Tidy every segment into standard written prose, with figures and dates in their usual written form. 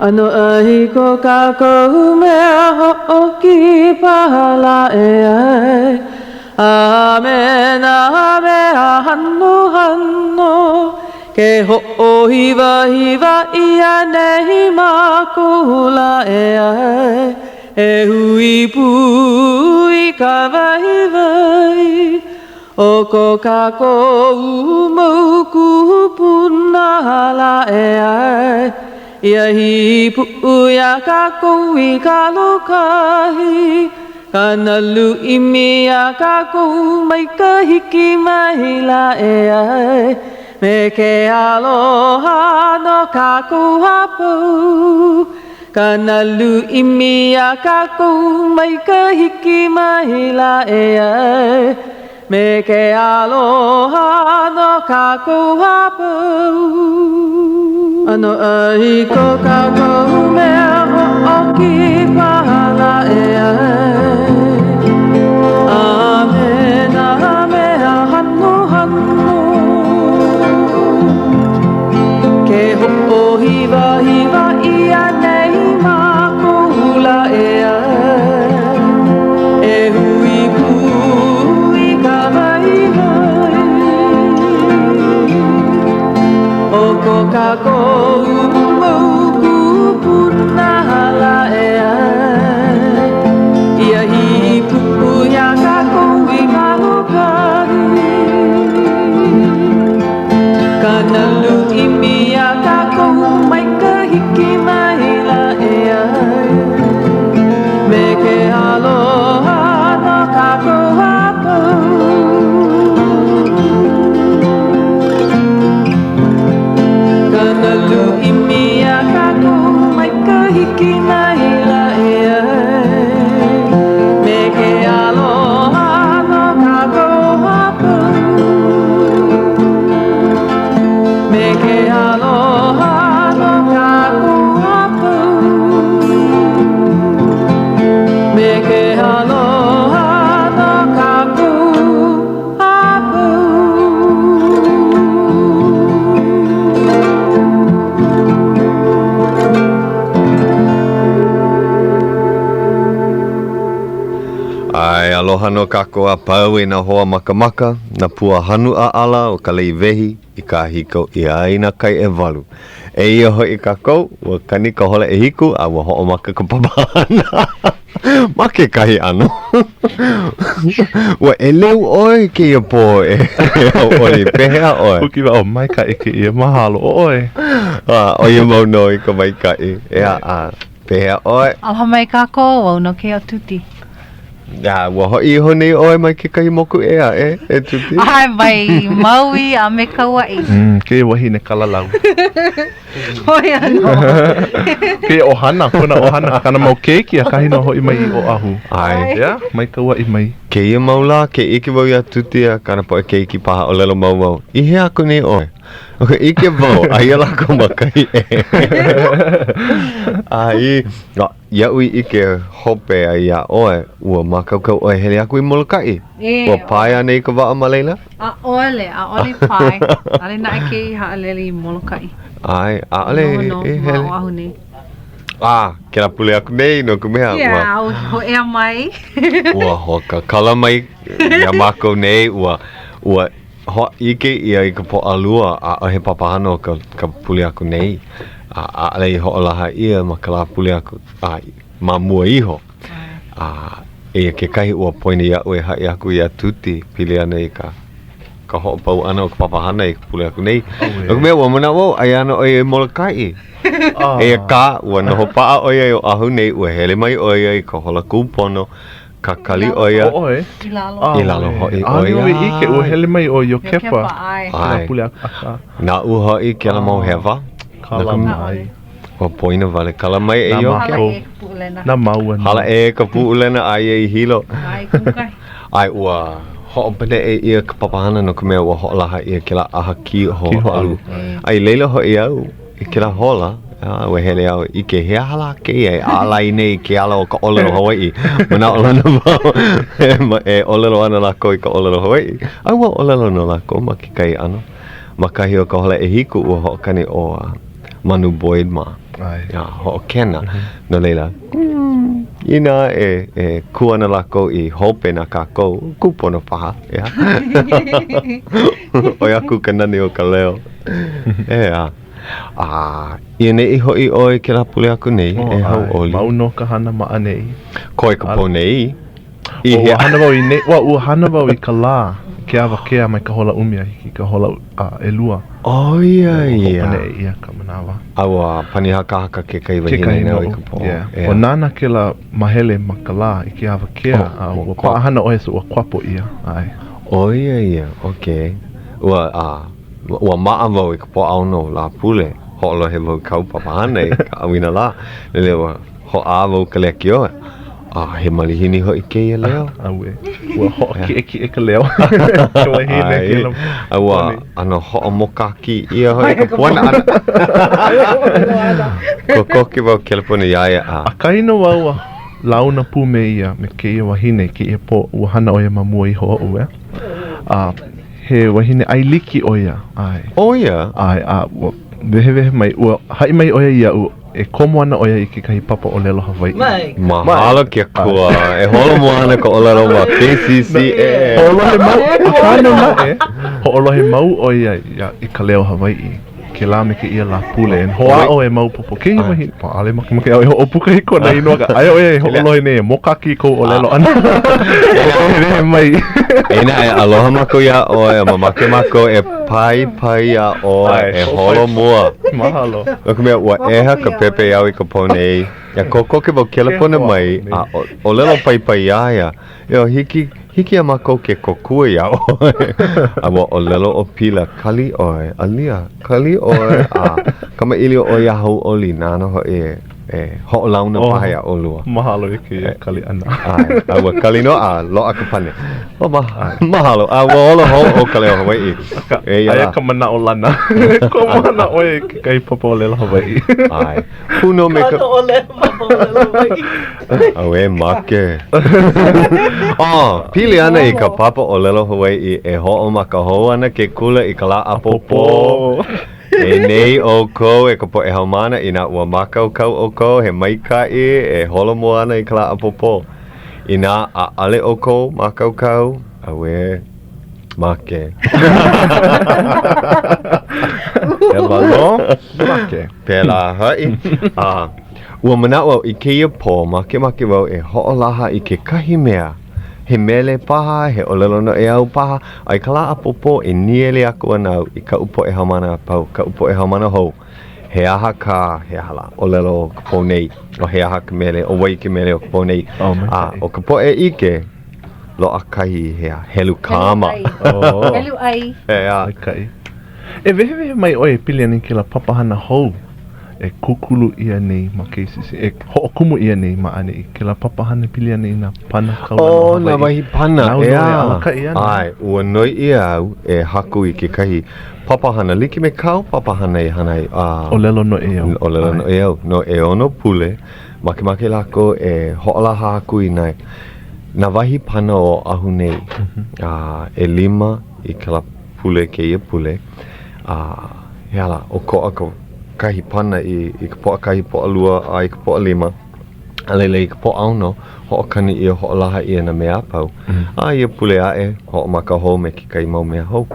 ʻAnoʻai ko kākou mea hoʻokipa lā e ai, A me nā mea hanohano, Ke hoʻohiwahiwa ʻia nei mākou lā e ai, E hui pū i ka waiwai o ko kākou mau kūpuna lā e ai. Ia hīpuʻu iā kākou i ka lōkahi, Ka nalu ʻimi iā kākou mai ka hiki mai lā e ai, Me ke aloha no kākou a pau, Ka nalu ʻimi iā kākou mai ka hiki mai lā e ai, Me ke aloha no kākou a pau. ʻAnoʻai ko kākou mea hoʻokipa lā e ai, A me nā mea hanohano, Ke hoʻohiwahiwa ʻia nei mākou lā e ai. E hui pū i ka waiwai o ko kākou mau kūpuna lā e ai. Ia hīpuʻu iā kākou i ka lōkahi, Ka nalu ʻimi iā kākou mai ka hiki mai lā e ai. Me ke aloha no kākou a pau. Ka nalu ʻimi iā kākou mai ka hiki mai lā e ai. Me ke aloha no kākou a pau. Me ke aloha no kākou a pau. Me ke aloha no kākou a pau. ʻAe, aloha nō kākou a pau e nā hoa makamaka, nā pua hanu ʻaʻala o ka lei wehi i kāhiko ʻia ai nā kai ʻewalu. Eia hoʻi kākou, ua kani ka hola ʻehiku a ua hoʻomaka ka papahana ma kekahi ʻano. Ua ʻeleu ʻoe i kēia pō e Hauʻoli, pehea ʻoe? Huki wau, maikaʻi kēia, mahalo ʻoe. A, ʻo ia mau nō i ka maikaʻi. ʻEā, a pehea ʻoe? Aloha mai kākou, wau nō kēia ʻo Tuti. A ua hoʻi iho nei ʻoe mai kekahi moku ʻē aʻe, e Tuti? ʻAe, mai Maui a me Kauaʻi. Mm, kēia wahine kalalau. ʻO ia nō. Kēia ʻohana, kona ʻohana, kāna mau keiki, ʻakahi nō hoʻi mai i Oʻahu. ʻAe. Yeah, mai Kauaʻi mai. Kēia mau lā, ke ʻike wau iā Tuti a kāna poʻe keiki paha ʻōlelo mau wau, I hea aku nei ʻoe? ʻO ka ʻike wau, aia lākou ma kahi ʻē. A i, Iaʻu i ʻike hope ai iā ʻoe, ua mākaukau ʻoe hele aku i Molokaʻi. Ua pae anei ka waʻa ma laila? ʻAʻole, ʻaʻole i pae. ʻAʻole naʻe kēia i haʻalele i Molokaʻi. ʻAe, ʻaʻole Noho nō e ma hele. Oʻahu nei. A, kēlā pule aku nei no ka mea, ua. Yeah, ua hōʻea mai. Ua hoʻokakala mai iā mākou nei, ua, ua hōʻike ʻia i ka Pōʻalua, ʻaʻohe papahana o ka, ka pule aku nei, a ʻaʻole i hoʻolaha ʻia ma ka Lāpule aku, a ma mua iho. A eia kekahi ua poina iaʻu e haʻi aku iā Tuti, pili ana i ka, ka hoʻopau ʻana o ka papahana i ka pule aku nei. No ka mea, ua manaʻo wau, aia ana ʻo ia i Molokaʻi. Eia kā, ua noho paʻa ʻo ia i Oʻahu nei, ua hele mai ʻo ia i ka hola kūpono, Kakali ʻo ia. ʻOe. I lalo. I lalo hoʻi ʻo ʻAʻole ia. ʻoe ʻike, ua hele mai ʻoe Iokepa. Iokepa, ʻae. ʻAe. Pule aku, akā. Naʻu hoʻi kēlā mau hewa. Kala mai. Ua poina wale. Kala mai e Ioke. Hala ʻē ka Puʻulena. Na māua nō. Hala ʻē ka Puʻulena aia i Hilo. ʻAe, kumukahi. ʻAe, ua hoʻopaneʻe ʻia ka papahana no ka mea ua hoʻolaha ʻia kēlā ʻaha kī hoʻālu. A i laila hoʻi au i kēlā hola, a ua hele au e ʻike, he aha lā kēia e ālai nei i ke ala o ka ʻōlelo Hawaiʻi. Manaʻolana wau e ʻōlelo ana lākou i ka ʻōlelo Hawaiʻi. A ua ʻōlelo nō lākou ma kekahi ʻano. Ma kahi o ka hola ʻehiku, ua hoʻokani ʻo. Manu Boyd mā. ʻAe. A hoʻokena. No laila, inā e, e kū ana lākou i hope na kākou, kūpono paha, ʻeā. ʻOi aku ka nani o ka leo. ʻEā. A i ʻaneʻi hoʻi ʻoe kēlā pule aku nei, Oh, e ʻae. hauʻoli. Mau nō ka hana ma ʻaneʻi. Koe ka pō nei. I Ua hea? hana wau i nei, ua, ua hana wau i ka lā, ke awakea mai ka hola ʻumi a hiki i ka hola ʻelua. ʻO ia ia. Hoʻopaneʻe ʻia ka manawa. A ua pani hakahaka kekahi wahine Kekahi nāu i noʻu, ka pō. yeah. ʻEā. Ua nānā kēlā mahele ma ka lā i ke awakea, Oh, a ua ua kua- paʻahana ʻo ia so ua kuapo ʻia. ʻAe. ʻO ia ia, okay. Ua, a, ua maʻa wau i ka Pōʻaono Lāpule, hoʻolohe wau i kāu papahana i ka ʻauinalā, lele ua hoʻā wau ka lekiō, a he malihini hoʻi kēia leo. ʻAuē. Ua hoʻokiʻekiʻe ka leo. Ka wahine kēlā. A ua ʻano hoʻomokākī ʻia hoʻi ka puana ʻana. Kokoke wau kelepona iā ia a. ʻAkahi nō wau a launa pū me ia, me kēia wahine, kēia pō, ua hana ʻo ia ma mua iho oʻu, ʻeā. A he wahine ʻAiliki ʻo ia, ʻae. ʻO ia? ʻAe, a ua wehewehe mai, ua haʻi mai ʻo ia iaʻu, e komo ana ʻo ia i kekahi papa ʻōlelo Hawaiʻi. Mahalo ke Akua, e holo mua ana ka ʻōlelo ma KCCA. Hoʻolohe mau, akā nō naʻe, hoʻolohe mau ʻo ia ia i ka leo Hawaiʻi, kēlā me kēia Lāpule. E hoʻāʻo e maopopo kēia wahi, ʻaʻole makemake au e hoʻopuka i kona inoa, aia ʻo ia e hoʻolohe nei, e mōkākī kou ʻōlelo ʻana. E wehewehe mai. Eia naʻe, aloha mākou iā ʻoe, a mamake mākou e paipai iā ʻoe e holo mua. Mahalo. No ka mea, ua ʻeha ka pepeiao i ka pō nei. Ia kokoke wau kelepona mai a ʻōlelo paipai iā ia, Eo, hiki, hiki iā mākou ke kōkua iā ʻoe. A ua ʻōlelo ʻo Pila, kali ʻoe, alia, kali ʻoe, a kamaʻilio ʻoe iā Hauʻoli, nāna hoʻi e, e hoʻolauna paha iā ʻolua. Mahalo i kēia kali ʻana. ʻAe, a ua kali nō a loaʻa ka pane. O, ma, mahalo, a ua ola hou ʻo Ka Leo Hawaiʻi. Eia Aia lā. ka manaʻolana. Komo ana ʻoe i kekahi papa ʻōlelo Hawaiʻi. ʻAe. Pū nō me ka... Kāna ʻōlelo papa ʻōlelo Hawaiʻi. Auē, make. Oh, pili ana i ka papa ʻōlelo Hawaiʻi e hoʻomaka hou ana ke kula i ka lā ʻapōpō. E nei ʻoukou e ka poʻe haumāna, inā ua mākaukau ʻoukou, he maikaʻi e holo mua ana i ka lā ʻapōpō. Inā ʻaʻole ʻoukou mākaukau, auē, make. Pēlā nō, make. Pēlā hoʻi. A ua manaʻo au i kēia pō, makemake wau e hoʻolaha i kekahi mea, he mele paha, he ʻōlelo noʻeau paha, a i ka lā ʻapōpō e nīele aku ana au i kaʻu poʻe haumāna a pau, kaʻu poʻe haumāna hou, he aha ka, he aha lā, ʻōlelo o ka pō nei, o he aha ka mele, ʻo wai ke mele o ka pō nei. Oh, maikaʻi. A ʻo ka poʻe ʻike, loaʻa kahi he helu kāma. Oh. Helu ʻai. ʻEā. Maikaʻi. E wehewehe mai ʻoe e pili ana i kēlā papahana hou e kūkulu ʻia nei ma KCC, e hoʻokumu ʻia nei ma ʻaneʻi, kēlā papahana e pili ana i nā pana kaulana o Oh, nā Hawaiʻi. wahi pana, Nāu nō e ʻeā. alakaʻi ana. ʻAe, ua noi ʻia au e haku i kekahi papahana like me kāu papahana i hana ai, a. ʻōlelo noʻeau. ʻōlelo noʻeau. No ʻeono pule, makemake lākou e hoʻolaha aku i nā, nā wahi pana o Oʻahu nei. A ʻelima i kēlā pule kēia pule, a he aha lā, ʻokoʻa ka, kahi pana i, i ka Pōʻakahi, Pōʻalua, a i ka Pōʻalima. A laila i ka Pōʻaono, hoʻokani ʻia, hoʻolaha ʻia nā mea a pau. A ia pule aʻe, hoʻomaka hou me kekahi mau mea hou.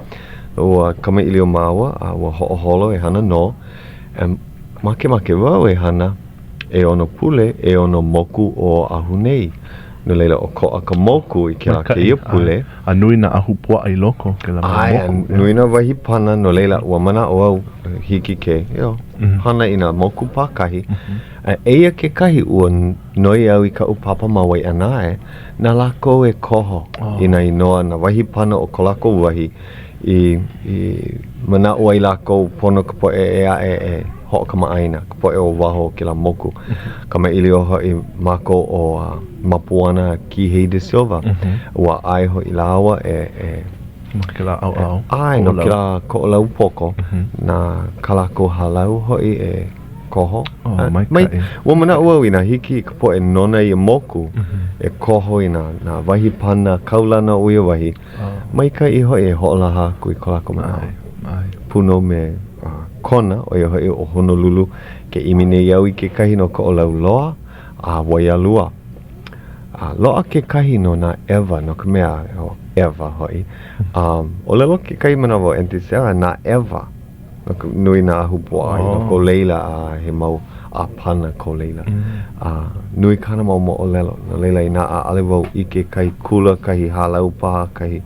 Ua kamaʻilio māua a ua hoʻoholo e hana nō. E makemake wau e hana ʻeono pule, ʻeono moku o Oʻahu nei. No laila, ʻokoʻa ka moku i kēlā kēia pule. A nui nā ahupuaʻa i loko o kēlā mau ʻAe, moku. a nui nā wahi pana, no laila, ua manaʻo au, hiki ke, you know, hana i nā moku pākahi. A eia kekahi, ua noi au i kaʻu papa ma Waiʻanae, na lākou e koho i nā inoa, nā wahi pana o ko lākou wahi i, i manaʻo ai lākou pono ka poʻe ʻē aʻe e hoʻokamaʻāina, ka poʻe o waho o kēlā moku. Kamaʻilio hoʻi mākou ʻo Mapuana Kihei de Silva, ua ʻae hoʻi lāua e, e Ma kēlā ʻaoʻao. ʻAe, no kēlā Koʻolaupoko, na kā lākou hālau hoʻi e koho. Oh, maikaʻi. Ua manaʻo au inā hiki i ka poʻe nona ia moku e koho i nā, nā wahi pana kaulana o ia wahi, maikaʻi hoʻi e hoʻolaha aku i ko lākou manaʻo. ʻAe, ʻae. Pū nō me. Kona, ʻo ia hoʻi ʻo Honolulu. Ke ʻimi nei au i kekahi no Koʻolauloa a Waialua. A loaʻa kekahi no nā ʻEwa, no ka mea, ʻo ʻEwa hoʻi. Um, ʻōlelo kekahi manawa ʻo Aunty Sarah, nā ʻEwa, no ka nui nā ahupuaʻa i loko o laila a he mau ʻāpana ko laila. A nui kāna mau moʻolelo. No laila, inā ʻaʻole wau ʻike kahi kula, kahi hālau paha, kahi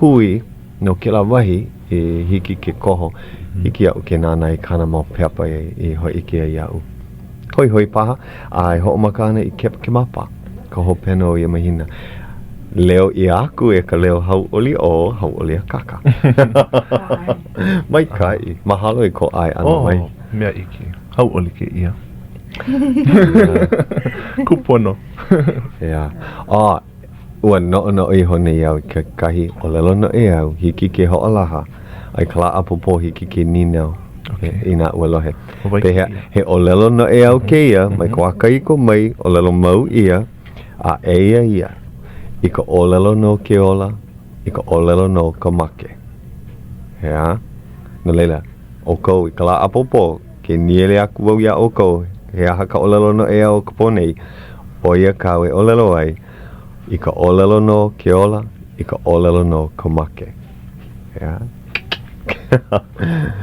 hui no kēlā wahi i hiki ke koho, hiki iaʻu ke nānā i kāna mau pepa i hōʻike ai iaʻu. Hoihoi paha, a e hoʻomaka ana i Kepakemapa, ka hopena o ia mahina. Leo ʻia aku e ka leo hauʻoli o Hauʻoli Akaka. Maikaʻi. Mahalo i kou ʻae ʻana mai. Oh, mea iki. Hauʻoli kēia. Kūpono. Yeah. A ua noʻonoʻo iho nei au i kekahi ʻōlelo noʻeau, hiki ke hoʻolaha, a i ka lā ʻapōpō hiki ke nīnau okay. inā ua lohe. Pehea, he ʻōlelo noʻeau kēia, mai ka wā kahiko mai, ʻōlelo mau ʻia, a eia ia, i ka ʻōlelo nō ke ola, i ka ʻōlelo nō ka make. ʻEā? No laila, ʻoukou i ka lā ʻapōpō, ke nīele aku wau iā ʻoukou, he aha ka ʻōlelo noʻeau o ka pō nei, ʻo ia kāu e ʻōlelo ai, i ka ʻōlelo nō ke ola, i ka ʻōlelo nō ka make. ʻEā?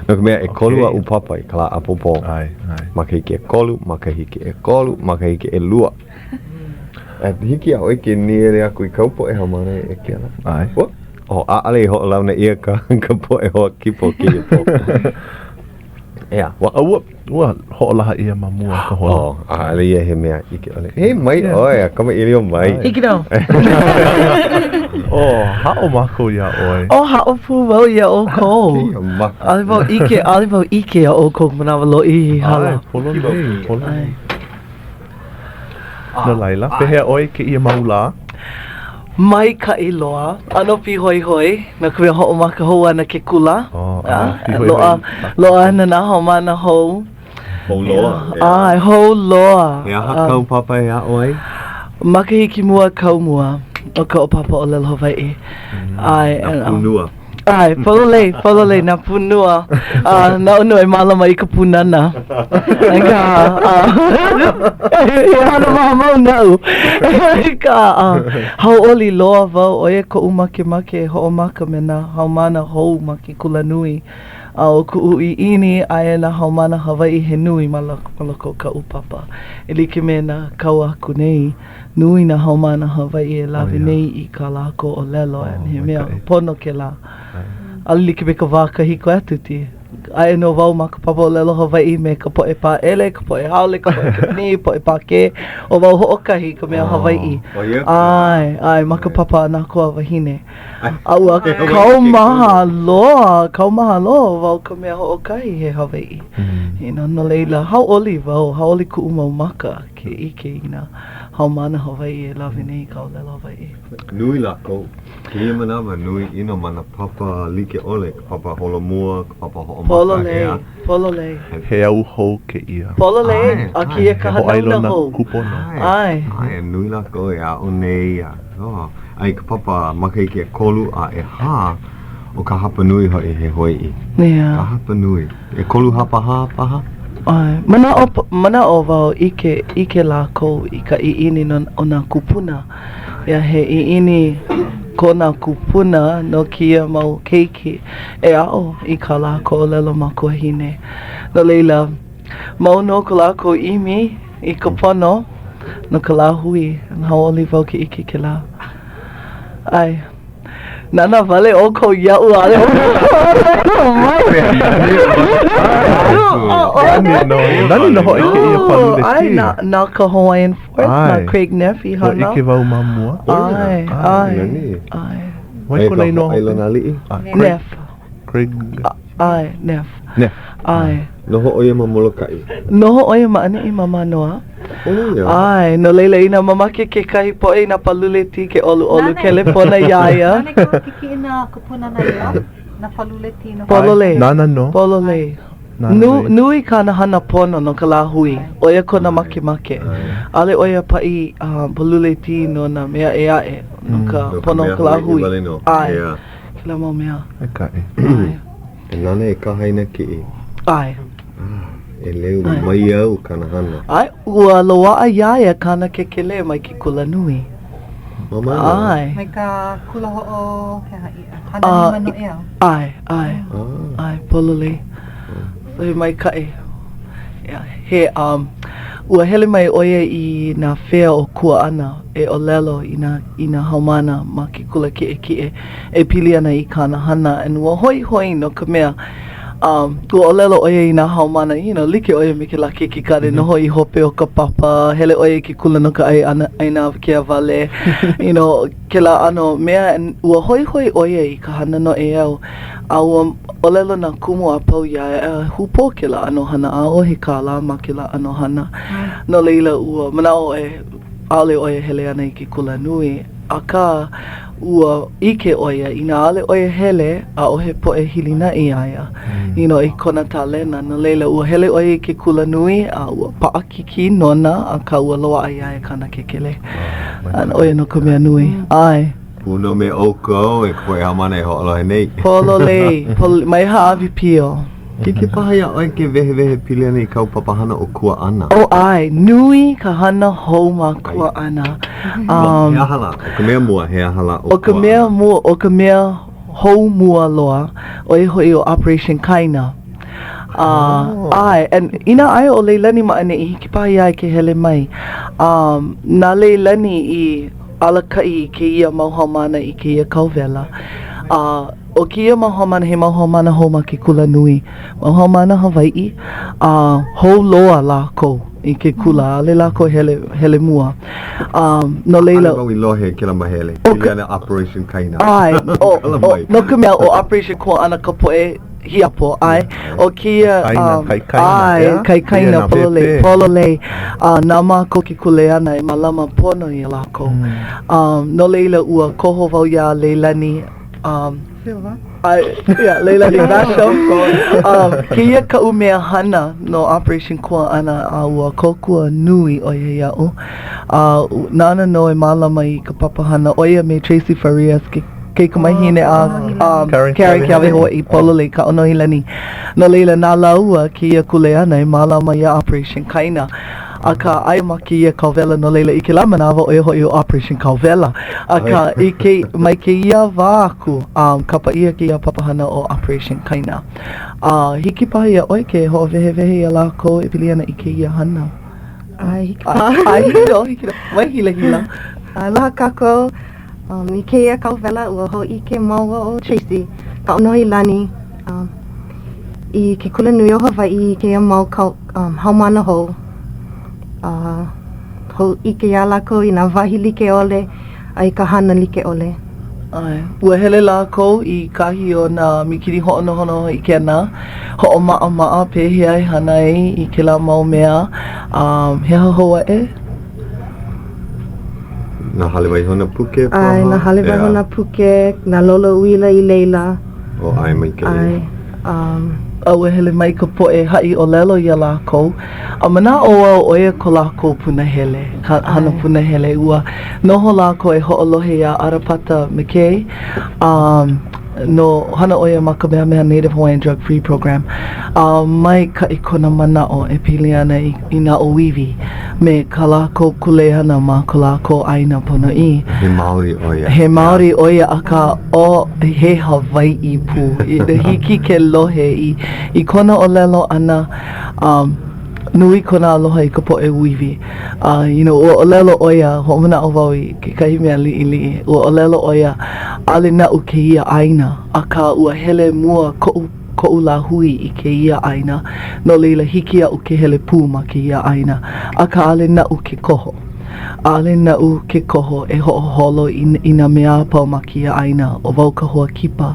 No ka mea, ʻekolu okay. aʻu papa i ka lā ʻapōpō. ʻAe, ʻae. Makahiki ʻekolu, makahiki ʻekolu, makahiki ʻelua. A hiki iā ʻoe ke nīele aku i kāu poʻe haumāna e Keala. ʻAe. Ua, oh, ʻaʻole i hoʻolauna ʻia ka, ka poʻe hoa kipa o kēia pō. ʻEā, ua, A ua, ua hoʻolaha ʻia ma mua ka hola. Oh, ʻaʻole ia he mea ʻike ʻole. Hey, mai ʻoe, a kamaʻilio mai. Hiki nō. Oh, haʻo mākou iā ʻoe. Oh, haʻo pū wau iā ʻoukou. Kēia maka. ʻAʻole wau ʻike, ʻaʻole wau ʻike iā ʻoukou ka manawa lōʻihi i hala. ʻAe, pololei, pololei. No laila, pehea ʻoe i kēia mau lā? Maikaʻi loa. ʻAno pīhoihoi no ka mea hoʻomaka hou ana ke kula. Oh, ʻano pīhoihoi. Loaʻa, loaʻa ana nā haumāna hou. Hou loa. ʻAe, hou loa. He aha kāu papa e aʻo ai? Makahiki mua kau mua o kaʻu papa ʻōlelo Hawaiʻi. ʻAe. Nā pūnua. ʻAe, pololei, pololei, nā pūnua. A naʻu nō e mālama i ka pūnana. Akā, a, he hana maʻamau naʻu. Akā, a, hauʻoli loa wau, ʻo ia koʻu makemake e hoʻomaka me nā haumāna hou ma ke kulanui. A ʻo kuʻu ʻiʻini, aia nā haumāna Hawaiʻi he nui ma loko o kaʻu papa. E like me nā kau aku nei. Nui nā haumāna Hawaiʻi e lawe nei i kā lākou ʻōlelo, and he mea pono kēlā. ʻAʻole like me ka wā kahiko ʻeā Tuti. Aia nō wau ma ka papa ʻōlelo Hawaiʻi me ka poʻe Pāʻele, ka poʻe haole, ka poʻe Kepanī, poʻe Pākē. ʻO wau hoʻokahi ka mea Hawaiʻi. ʻAe, ʻae, ma ka papa a nā koa wahine. A ua kaumaha loa, kaumaha loa ʻo wau ka mea hoʻokahi he Hawaiʻi. You know, no laila, hauʻoli wau, hauʻoli kuʻu mau maka. Ke ʻike i nā haumāna Hawaiʻi e lawe nei i ka ʻōlelo Hawaiʻi. Nui lākou. Kēia manawa, nui ʻino ma nā papa like ʻole, ka papa holomua, ka papa hoʻomaka, Pololei, ʻeā. pololei. He au hou kēia. Pololei, a kēia ka He hanauna hōʻailona hou. kūpono. ʻAe. ʻAe, nui lākou e aʻo nei, a, oh, a i ka papa makahiki ʻekolu a ʻehā, ʻo ka hapanui hoʻi he Hawaiʻi. Yeah. Ka hapanui. ʻEkolu hapahā paha? ʻAe. Manaʻo, manaʻo wau ʻike, ʻike lākou i ka ʻiʻini no, o nā kūpuna. Yeah, he ʻiʻini ko nā kūpuna no kēia mau keiki e aʻo i kā lākou ʻōlelo makuahine. No laila, mau nō ko lākou ʻimi i ka pono no ka lāhui. Hauʻoli wau ke ʻike kēlā. ʻAe. Nānā wale ʻoukou iaʻu ʻaʻole ʻoukou mai. Nani nō, nani nō hoʻi kēia palule tī. ʻAe, na, na ka Hawaiian Fourth, na Craig Neff i hana. Ua ʻike wau ma mua. ʻAe, ʻae, ʻae. Wai kona inoa hoʻi? Ailona Aliʻi? Neff. Craig. ʻAe, Neff. Neff. ʻAe. Noho ʻo ia ma Molokaʻi? Noho ʻo ia ma ʻaneʻi ma Mānoa. Oh, ia. ʻAe, no laila inā mamake kekahi poʻe i nā palule tī ke ʻoluʻolu kelepona iā ia. Nāna i kikiʻi nā kupuna na ia, nā palule tī no. Pololei. Nāna nō. Pololei. Nu, nui kāna hana pono no ka lāhui. ʻO ia kona makemake. ʻAʻole ʻo ia paʻi palule tī no nā mea ʻē aʻe, no ka pono o ka lāhui. ʻAe. Kēlā mau mea. Maikaʻi. ʻAe. E nānā e kaha i nā kiʻi. ʻAe. ʻEleu maiau kāna hana. ʻAe, ua loaʻa iā ia kāna kekelē mai ke kula nui. Mamana. ʻAe. Mai ka kula hoʻo, he aha ʻia, hana lima noʻeau. ʻAe, ʻae. ʻAe, pololei. So he maikaʻi. Yeah, he, um, ua hele mai ʻo ia i nā fea o Kuaʻana e ʻōlelo i nā, i nā haumāna ma ke kula kiʻekiʻe e pili ana i kāna hana and ua hoihoi no ka mea, um, ua ʻōlelo ʻo ia i nā haumāna, you know, like ʻo ia me kēlā keiki kāne noho i hope o ka papa, hele ʻo ia i ke kula no ka ʻai ʻana, ʻaina awakea wale, you know, kēlā ʻano mea and ua hoihoi ʻo ia i ka hana noʻeau. A ua ʻōlelo nā kumu a pau iā ia, e hūpō kēlā ʻano hana, ʻaʻohe kālā ma kēlā ʻano hana. No laila, ua manaʻo ʻoe, ʻaʻole ʻo ia hele ana i ke kula nui, akā, ua ʻike ʻo ia, inā ʻaʻole ʻo ia hele, ʻaʻohe poʻe hilinaʻi iā ia, you know, i kona tālena. No laila, ua hele ʻo ia i ke kula nui, a ua paʻakikī nona, akā, ua loaʻa iā ia kāna kekelē. A ʻo ia nō ka mea nui. ʻAe. Pū nō me ʻoukou e ka poʻe haumāna e hoʻolohe nei. Pololei, pololei, mai hāʻawi pio. Hiki paha iā ʻoe ke wehewehe pili ana i kāu papahana ʻo Kuaʻana? Oh, ʻae, nui ka hana hou ma Kuaʻana. Um, he aha lā? ʻO ka mea mua, he aha lā ʻo ka mea mua, ʻo ka mea hou mua loa, ʻo ia hoʻi ʻo Operation Kaina. Uh, ʻae, and inā aia ʻo Leilani ma ʻaneʻi, hiki paha iā ia ke hele mai. Um, na Leilani i alakaʻi i kēia mau haumāna i kēia kauwela. A ʻo kēia mau haumāna, he mau haumāna hou ma ke kula nui, mau haumāna Hawaiʻi, a hou loa lākou i ke kula, ʻaʻole lākou hele, hele mua. A no laila... ʻAʻole wau i lohe i kēlā mahele, pili ana Operation Kaina. ʻAe, o, o, no ka mea, ʻo Operation Kuaʻana ka poʻe hiapo, ʻae, ʻo kēia, Kaina, kaikaina, ʻae, ʻeā? kaikaina, Kēia nā pololei, pēpē. pololei, a na mākou ke kuleana e mālama pono iā lākou. Um, no laila, ua koho wau iā Leilani, um, Silva. ʻae, yeah, Leilani Basham. Um, kēia kaʻu mea hana no Operation Kuaʻana, a ua kōkua nui ʻo ia iaʻu. A nāna nō e mālama i ka papahana, ʻo ia me Tracy Farias, ke Kaikamahine a um, Karen Karen Keawehawaii pololei Kaʻōnohilani. No laila, na lāua kēia kuleana e mālama iā Operation Kaina. Akā, aia ma kēia kauwela, no laila, i kēlā manawa, ʻo ia hoʻi ʻo Operation Kauwela. Akā, i ke, mai kēia wā aku, um, kapa ʻia kēia papahana ʻo Operation Kaina. A hiki paha iā ʻoe ke hoʻowehewehe iā lākou e pili ana i kēia hana. ʻAe, hiki paha. ʻAe, hiki nō, hiki nō. Mai hilahila. Aloha kākou. Um, I kēia kauwela, ua hōʻike māua ʻo Tracy Kaʻōnohilani um, i ke Kulanui o Hawaiʻi i kēia mau kau, um, haumāna hou. Uh, hōʻike iā lākou i nā wahi like ʻole a i ka hana like ʻole. ʻAe. Ua hele lākou i kahi o nā mīkini hoʻonohonoho ʻikena, hoʻomaʻamaʻa pehea e hana ai i kēlā mau mea. Um, he aha hou aʻe? Nā hale waihona puke paha? ʻAe, nā hale waihona puke, nā lolo uila i laila. Oh, ʻae maikaʻi. ʻAe. Um, a ua hele mai ka poʻe haʻi ʻōlelo iā lākou, a manaʻo au ʻo ia ko lākou punahele, ka hana punahele. Ua noho lākou e hoʻolohe iā Arapata McKay, um, no hana ʻo ia ma Kamehameha Native Hawaiian Drug Free Program, a maikaʻi kona manaʻo e pili ana i, i nā ʻōiwi me kā lākou kuleana ma ko lākou ʻāina ponoʻī. He Maori ʻo ia. He Maori ʻo ia, akā ʻo he Hawaiʻi pū. Hiki ke lohe i, i kona ʻōlelo ʻana, um, nui kona aloha i ka poʻe ʻōiwi. A, you know, ua ʻōlelo ʻo ia, hoʻomanaʻo wau i kekahi mea liʻiliʻi, ua ʻōlelo ʻo ia, ʻaʻole naʻu kēia ʻāina, akā ua hele mua koʻu koʻu lāhui i kēia ʻāina, no laila hiki iaʻu ke hele pū ma kēia ʻāina, akā ʻaʻole naʻu ke koho. ʻAʻole naʻu ke koho e hoʻoholo i, i nā mea a pau ma kēia ʻāina, ʻo wau ka hoa kipa.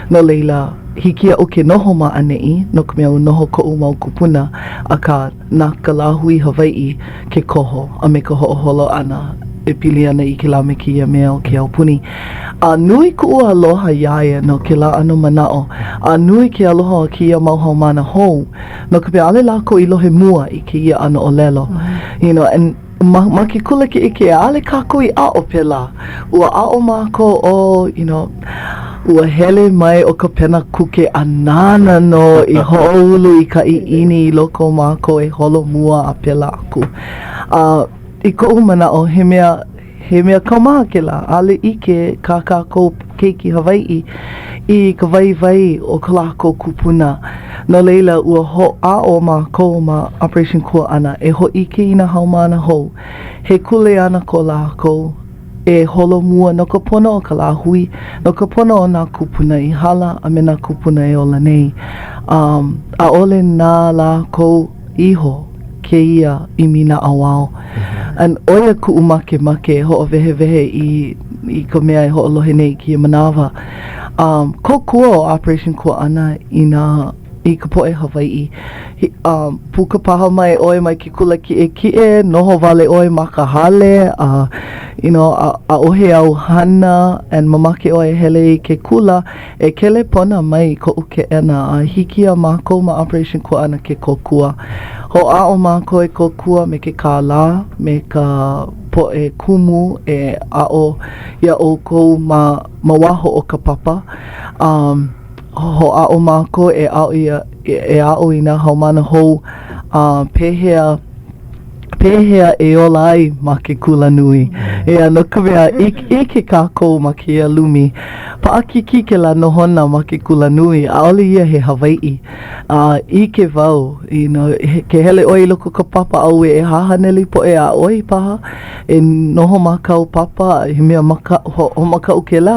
No laila, hiki iaʻu ke noho ma ʻaneʻi, no ka mea ua noho koʻu mau kūpuna, akā, na ka lāhui Hawaiʻi ke koho a me ka hoʻoholo ʻana e pili ana i kēlā me kēia mea o ke aupuni. A nui kuʻu aloha iā ia no kēlā ʻano manaʻo, a nui ke aloha o kēia mau haumāna hou, no ka mea ʻaʻole lākou i lohe mua i kēia ʻano ʻōlelo. You know, and ma, ma ke kula kiʻekiʻe, ʻaʻole kākou i aʻo pēlā. Ua aʻo mākou, oh, you know, Ua hele mai ʻo Kapena Kuke a nāna nō i hoʻoulu i ka ʻiʻini i loko o mākou e holomua a pēlā aku. A i koʻu manaʻo, he mea, he mea kaumaha kēlā, ʻaʻole ʻike kā kākou keiki Hawaiʻi i ka waiwai o ko lākou kūpuna. No laila, ua hoʻāʻo mākou ma Operation Kuaʻana e hōʻike i nā haumāna hou, he kuleana ko lākou, e holomua no ka pono o ka lāhui, no ka pono o nā kūpuna i hala a me nā kūpuna e ola nei. Um, ʻaʻole na lākou iho kēia ʻimi naʻauao. And ʻo ia kuʻu makemake e hoʻowehewehe i, i ka mea e hoʻolohe nei i kēia manawa. Um, kōkua ʻo Operation Kuaʻana i nā i ka poʻe Hawaiʻi. Um, puka paha mai ʻoe mai ke kula kiʻekiʻe, noho wale ʻoe ma ka hale, a uh, you know, ʻaʻohe āu hana, and mamake ʻoe e hele i ke kula, e kelepona mai i koʻu keʻena a hiki iā mākou ma Operation Kuaʻana ke kōkua. Hoʻāʻo mākou e kōkua me ke kālā, me ka poʻe kumu e aʻo iā ʻoukou ma, ma waho o ka papa. Um, Hoʻāʻo mākou e aʻo ia, e aʻo i nā haumāna hou a pehea, pehea e ola ai ma ke kulanui. ʻEā, no ka mea, ʻike kākou ma kēia lumi, paʻakikī kēlā nohona ma ke kulanui, ʻaʻole ia he Hawaiʻi. A ʻike wau, you know, ke hele ʻoe i loko o ka papa ʻauē, ʻehā haneli poʻe a ʻoi paha, e noho ma kāu papa, he mea maka, hoʻomakaʻu kēlā,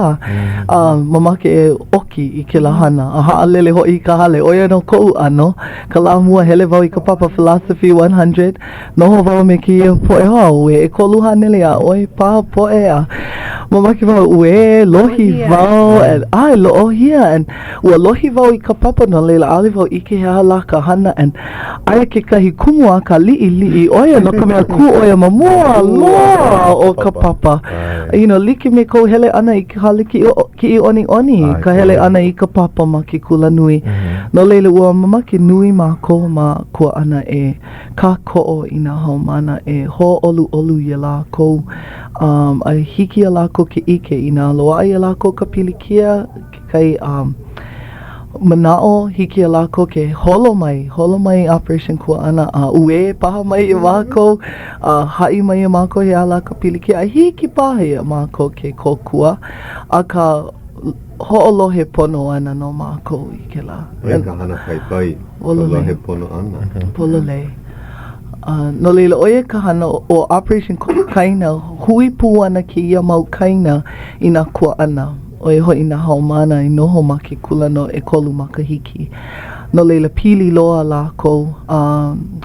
a mamake e ʻoki i kēlā hana, a haʻalele hoʻi i ka hale. ʻO ia nō koʻu ʻano, ka lā mua hele wau i ka papa Philosophy 100, noho wau me kēia poʻe, auē, 300 a ʻoi paha poʻe, a mamake wau, uē, lohi wau, and, ʻae, loʻohia, and ua lohi wau i ka papa, no laila, ʻaʻole wau ʻike he aha lā ka hana, and Aia kekahi kumu akā liʻiliʻi ʻo ia no ka mea kū ʻo ia ma mua loa o ka papa. You know, like me kou hele ʻana i ka hale kiʻiʻoniʻoni, ka hele ʻana i ka papa ma ke kulanui. No laila, ua mamake nui mākou ma Kuaʻana e kākoʻo i nā haumāna e hōʻoluʻolu iā lākou um, a hiki iā lākou ke ʻike inā loaʻa iā lākou ka pilikia, kekahi um, manaʻo, hiki iā lākou ke holo mai, holo mai Operation Kuaʻana a uē paha mai iā mākou, a haʻi mai iā mākou he aha lā ka pilikia, a hiki paha iā mākou ke kōkua, akā hoʻolohe pono ana nō mākou i kēlā. ʻO ia ka hana paipai, ka lohe pono ʻana. Pololei. Uh, no laila, ʻo ia ka hana o Operation Kaina, hui pū ana kēia mau kaina i nā kuaʻana. ʻo ia hoʻi nā haumāna i noho ma ke kula no ʻekolu makahiki. No laila, pili loa lākou. Um,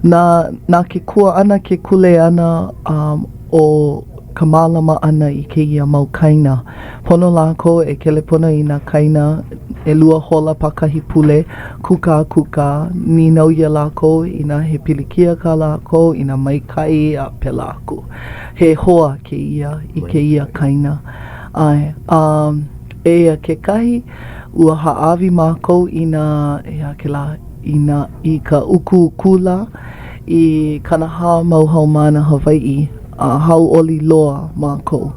na, na ke kuaʻana ke kuleana um, o ka mālama ʻana i kēia mau kaina. Pono lākou e kelepona i nā kaina ʻelua hola pākahi pule, kūkākūkā, nīnau iā lākou inā he pilikia kā lākou, inā maikaʻi a pēlā aku. He hoa kēia i kēia kaina. ʻAe, a eia kekahi, ua hāʻawi mākou i nā, he aha kēlā, i nā, i ka uku kula i 40 mau haumāna Hawaiʻi, a hauʻoli loa mākou.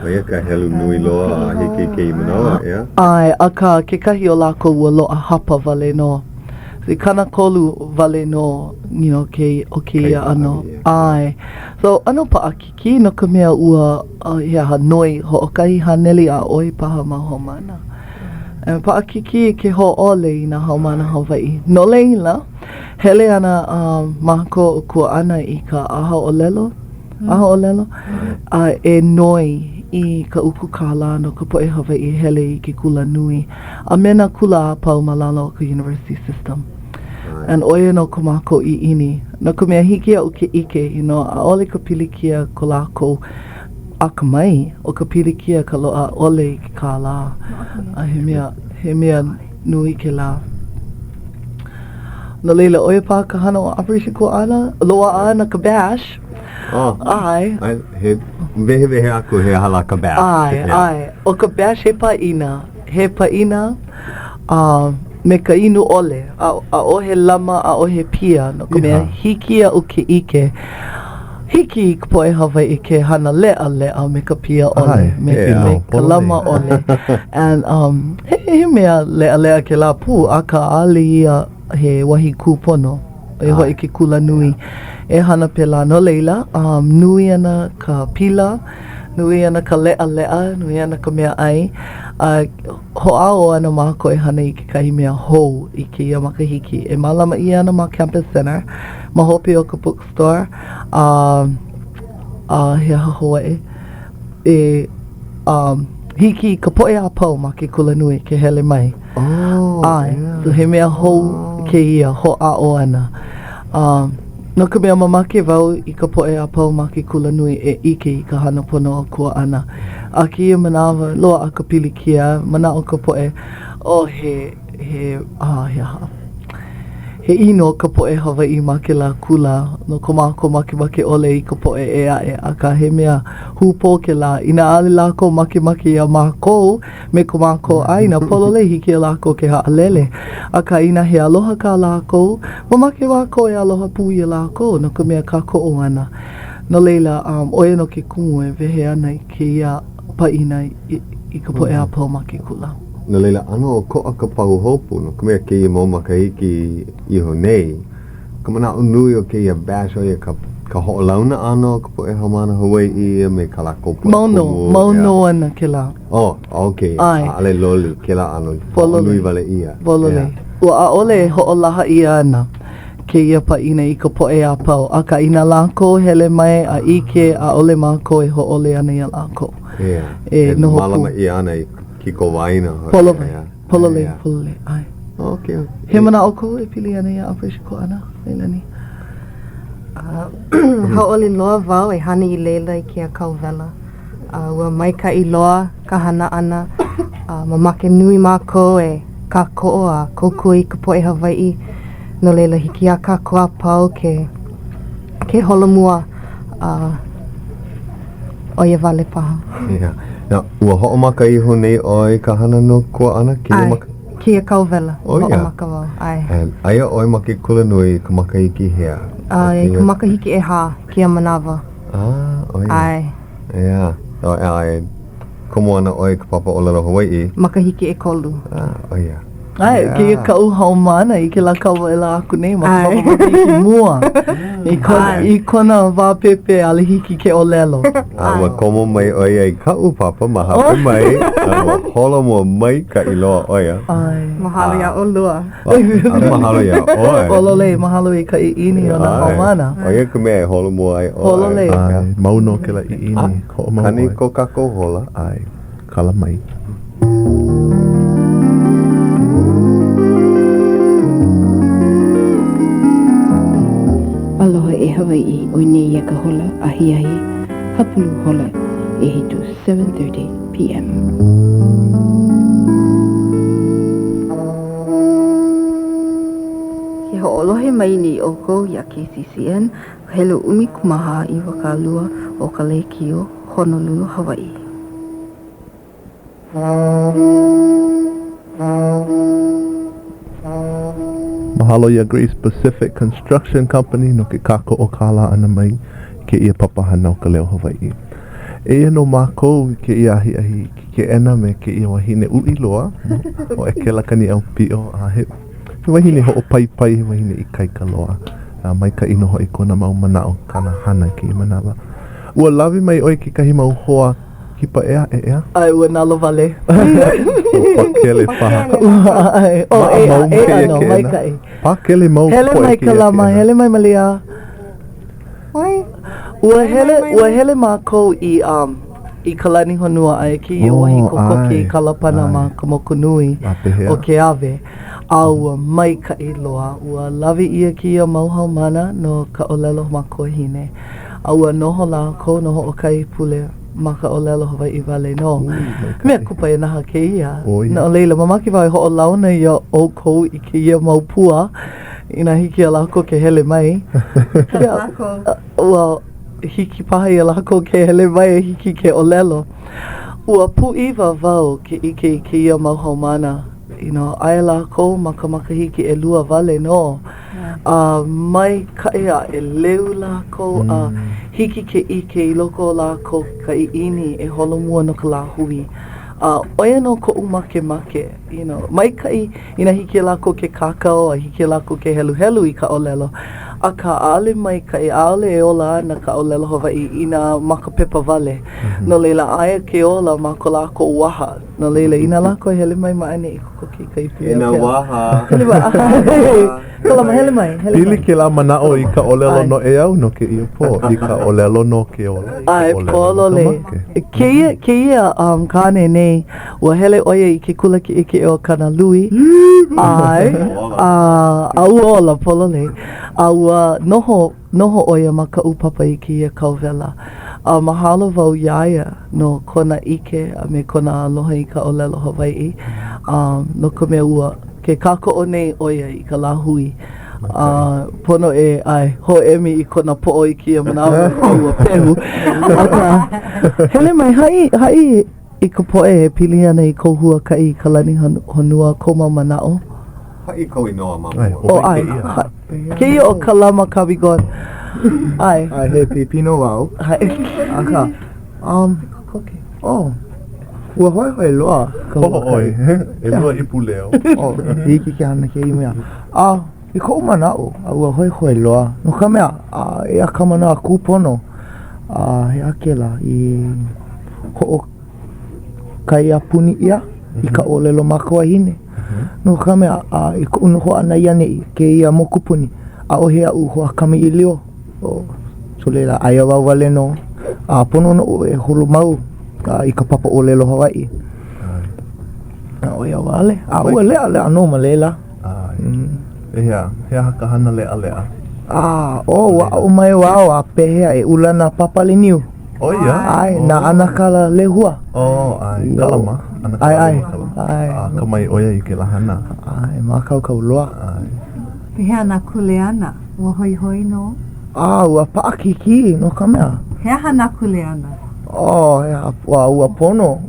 ʻO ia ka helu nui loa a hiki i kēia manawa, ʻeā? ʻAe, akā, kekahi o lākou ua loaʻa hapa wale nō. I 30 wale nō, you know, ke, o kēia ʻano. ʻAe. So, ʻano paʻakikī. Kī no ka mea ua he aha noi 100 a ʻoi paha mau haumāna. E paʻakikī ke hōʻole i nā haumāna Hawaiʻi. No laila, hele ana mākou ʻo Kuaʻana i ka ʻahaʻōlelo, ʻahaʻōlelo, a e noi i ka uku kālā no ka poʻe Hawaiʻi e hele i ke kula nui a me nā kula a pau ma lalo o ka university system. And ʻo ia nō ko mākou ʻiʻini. No ka mea, hiki iaʻu ke ʻike, you know, ʻaʻole ka pilikia ko lākou akamai, ʻo ka pilikia ka loaʻa ʻole i ke kālā. A he mea, he mea nui kēlā. No laila, ʻo ia paha ka hana o Operation Kuaʻana, loaʻa ana ka bash. Oh. ʻAe. ʻAe, he wehewehe aku he aha lā ka bash. ʻAe, ʻae. ʻO ka bash he pāʻina. He pāʻina, a me ka inu ʻole, ʻaʻohe lama, ʻaʻohe pia, no ka mea, hiki iaʻu ke ʻike. Hiki i ka poʻe Hawaiʻi ke hana leʻaleʻa me ka pia ʻole, me, me ka lama ʻole. And um, he, he mea leʻaleʻa kēlā pū, akā ʻaʻole ia he wahi kūpono, ʻo ia hoʻi ke kulanui e hana pēlā. No laila, um, nui ana ka pila, nui ana ka leʻaleʻa, nui ana ka meaʻai, a hoʻāʻo ana mākou e hana i kekahi mea hou i kēia makahiki e mālama ʻia ana ma Campus Center ma hope o ka bookstore a a he aha hou aʻe e um, hiki i ka poʻe a pau ma ke kulanui ke hele mai. Oh, ʻAe, yeah. so he mea hou kēia hoʻāʻo ʻana. Um, no ka mea, mamake wau i ka poʻe a pau ma ke kulanui e ʻike i ka hana pono o Kuaʻana. A kēia manawa, loaʻa ka pilikia, manaʻo ka poʻe, oh, he, he, ah, he aha? He ʻino ka poʻe Hawaiʻi ma kēlā kula no ko mākou makemake ʻole i ka poʻe ʻē aʻe, akā he mea hūpō kēlā. Inā ʻaʻole lākou makemake iā mākou me ko mākou ʻāina, pololei hiki iā lākou ke haʻalele. Akā inā he aloha kā lākou, mamake mākou e aloha pū iā lākou no ka mea kākoʻo ʻana. No laila, um, ʻo ia nō ke kumu e wehe ana i kēia pāʻina i, i ka poʻe a pau ma ke kula. No laila, ʻano ʻokoʻa ka pahuhopu, no ka mea kēia mau makahiki iho nei, ka manaʻo nui o kēia bash ʻo ia ka, ka hoʻolauna ʻana o ka poʻe haumāna Hawaiʻi a me kā lākou poʻe Mau nō, kumu, mau ʻeā. nō ana kēlā. Oh, okay. ʻAe. ʻAʻole loli kēlā ʻano Pololei. hoʻonui wale ʻia. Pololei. ʻEā. Ua ʻaʻole e hoʻolaha ʻia ana kēia pāʻina i ka poʻe a pau, akā inā lākou hele mai a ʻike, ʻaʻole mākou e hōʻole ana iā lākou. ʻEā. E E noho pū. mālama ʻia ana i Kikowaena hoʻi. Pololei, pololei, pololei, ʻae. Okay, okay. He manaʻo kou e pili ana iā Operation Kuaʻana, Leilani? Hauʻoli loa wau e hana i laila i kēia kauwela. Uh, ua maikaʻi loa ka hana ʻana. Uh, mamake nui mākou e kākoʻo a kōkua i ka poʻe Hawaiʻi. No laila, hiki iā kākou a pau ke, ke holomua. Uh, ʻo ia wale paha. Yeah. Now, ua hoʻomaka iho nei ʻoe i ka hana no Kuaʻana? Kēia ʻAe, maka... kēia kauwela. Oh, yeah. Hoʻomaka wau, ʻae. And aia ʻoe ma ke kulanui i ka makahiki hea? Uh, i ka makahiki ʻehā, kēia manawa. Ah, oh yeah. ʻAe. Yeah. Oh, ʻae. Komo ana ʻoe i ka papa ʻōlelo Hawaiʻi. Makahiki ʻekolu. Ah, oh yeah. ʻAe, kēia kaʻu haumāna i kēlā kauwela aku nei ma ka papa makahiki mua. I kona, i kona wā pēpē ʻaʻole hiki ke ʻōlelo. A ua komo mai ʻo ia i kaʻu papa ma hope mai, a ua holomua maikaʻi loa ʻo ia. ʻAe. Mahalo iā ʻolua. A mahalo iā ʻoe. Pololei, mahalo i ka ʻiʻini o nā haumāna. ʻO ia ka mea e holomua ai ʻoe. Pololei. ʻAe, mau nō kēlā ʻiʻini. Hoʻomau Kani ʻoe. ko kākou hola. ʻAe, kala mai. Aloha e Hawaiʻi, ʻoi nei ia ka hola ahiahi hapulu hola ʻehiku, 7:30 PM. Ke hoʻolohe mai nei ʻoukou iā KCCN, ka helu 14 20 o ka lēkiō Honolulu, Hawaiʻi. Mahalo iā Grace Pacific Construction Company no ke kākoʻo kālā ʻana mai i kēia papahana o ka Leo Hawaiʻi. Eia nō mākou i kēia ahiahi i ke keʻena me kēia wahine uʻi loa, ʻo ʻEkela Kaniʻaupiʻo, a he, he wahine hoʻopaipai, he wahine ikaika loa, a maikaʻi nō hoʻi kona mau manaʻo, kāna hana i kēia manawa. Ua lawe mai ʻoe i kekahi mau hoa Kipa ʻē aʻe, ʻeā? ʻAe, ua nalowale. Ua pakele paha. ʻAe, ʻo ʻeā, ʻeā nō, maikaʻi. Pakele mau Hele mai Kalama, hele mai Malia. Ua hele, ua hele mākou i, um, i Kalanihonua aia kēia wahi kokoke i Kalapana ma ka moku nui o Keawe. A ua maikaʻi loa. Ua lawe ʻia kēia mau haumāna no ka ʻōlelo makuahine. A ua noho lākou no hoʻokahi pule ma ka ʻōlelo Hawaiʻi wale nō. Mea kupaianaha kēia. No laila, mamake wau e hoʻolauna iā ʻoukou i kēia mau pua inā hiki iā lākou ke hele mai. Ua hiki paha iā lākou ke hele mai e hiki ke ʻōlelo. Ua pūʻiwa wau ke ʻike i kēia mau haumāna, you know, aia lākou ma ka makahiki ʻelua wale nō. A maikaʻi a ʻeleu lākou a hiki ke ʻike i loko o lākou ka ʻiʻini e holomua no ka lāhui. A ʻo ia nō koʻu makemake, you know, maikaʻi inā hiki iā lākou ke kākau a hiki iā lākou ke heluhelu i ka ʻōlelo, akā ʻaʻole maikaʻi, ʻaʻole e ola ana ka ʻōlelo Hawaiʻi inā ma ka pepa wale. No laila, aia ke ola ma ko lākou waha. No laila, inā lākou e hele mai ma ʻaneʻi kokoke i ka ipu E nā waha. Hele mai. Kalama, hele mai, hele mai. Pili kēlā manaʻo i ka ʻōlelo noʻeau no kēia pō, i ka ʻōlelo no ke ola, i ka ʻAe, ʻōlelo no ka pololei. make. Kēia, kēia um, kāne nei, ua hele ʻo ia i ke kula kiʻekiʻe o Kanalui. ʻAe, a, a ua ola, pololei. A ua noho Noho ʻo ia ma kaʻu papa i kēia kauwela, a mahalo wau iā ia no kona ʻike a me kona aloha i ka ʻōlelo Hawaiʻi, a no ka mea ua ke kākoʻo nei ʻo ia i ka lāhui, a pono e ʻae hōʻemi i kona poʻo i kēia manawa no ka ua pehu. Akā, hele mai, haʻi, haʻi i ka poʻe e pili ana i kou huakaʻi i ka lani honua, kou mau manaʻo. Haʻi kou inoa ma mua. Oh, ʻae. Kēia ʻo Kalama Kabigon. ʻAe. ʻAe, he pipino wau. ʻAe. Akā, um, oh, ua hoihoi loa ka Koho ʻoe, ʻelua ipu leo. Oh, hiki ke hana kēia mea. A, i koʻu manaʻo, a ua hoihoi loa, no ka mea, a, eia ka manawa kūpono, a he aha kēlā i hoʻo kaiapuni ʻia i ka ʻōlelo makuahine. No ka mea, a i koʻu noho ʻana i ʻaneʻi, kēia mokupuni, ʻaʻohe aʻu hoa kamaʻilio. Oh, so laila, aia wau wale nō, a pono noʻu e holo mau i ka papa ʻōlelo Hawaiʻi. A ʻo ia wale, a ua leʻaleʻa nō ma laila. Pehea, he aha ka hana leʻaleʻa? A, oh, ua aʻo mai wau a pehea e ulana pāpale niu. ʻO ia? ʻAe, na ʻAnakala Lehua. Oh, ʻae, Kalama. ʻAe, ʻae, ʻae. Akamai ʻo ia i kēlā hana. ʻAe, mākaukau loa. ʻAe. Pehea nā kuleana? Ua hoihoi nō? A, ua paʻakikī, no ka mea. He aha nā kuleana? Oh, he aha, ua, ua pono,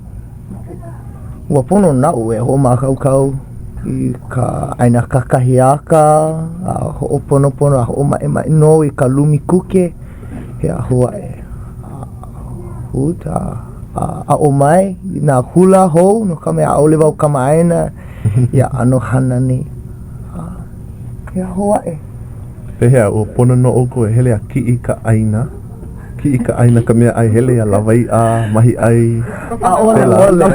ua pono naʻu e hoʻomākaukau i ka ʻaina kakahiaka, a hoʻoponopono a hoʻomaʻemaʻe nō i ka lumi kuke. He aha hou aʻe, a aʻo mai i nā hula hou no ka mea ʻaʻole wau kamaʻāina ia ʻano hana nei. He aha hou aʻe. Pehea, ua pono nō ʻoukou e hele a kiʻi i ka ʻaina? Kiʻi i ka ʻaina ka mea ʻai, hele a lawaiʻa, mahiʻai. ʻAʻole, ʻaʻole.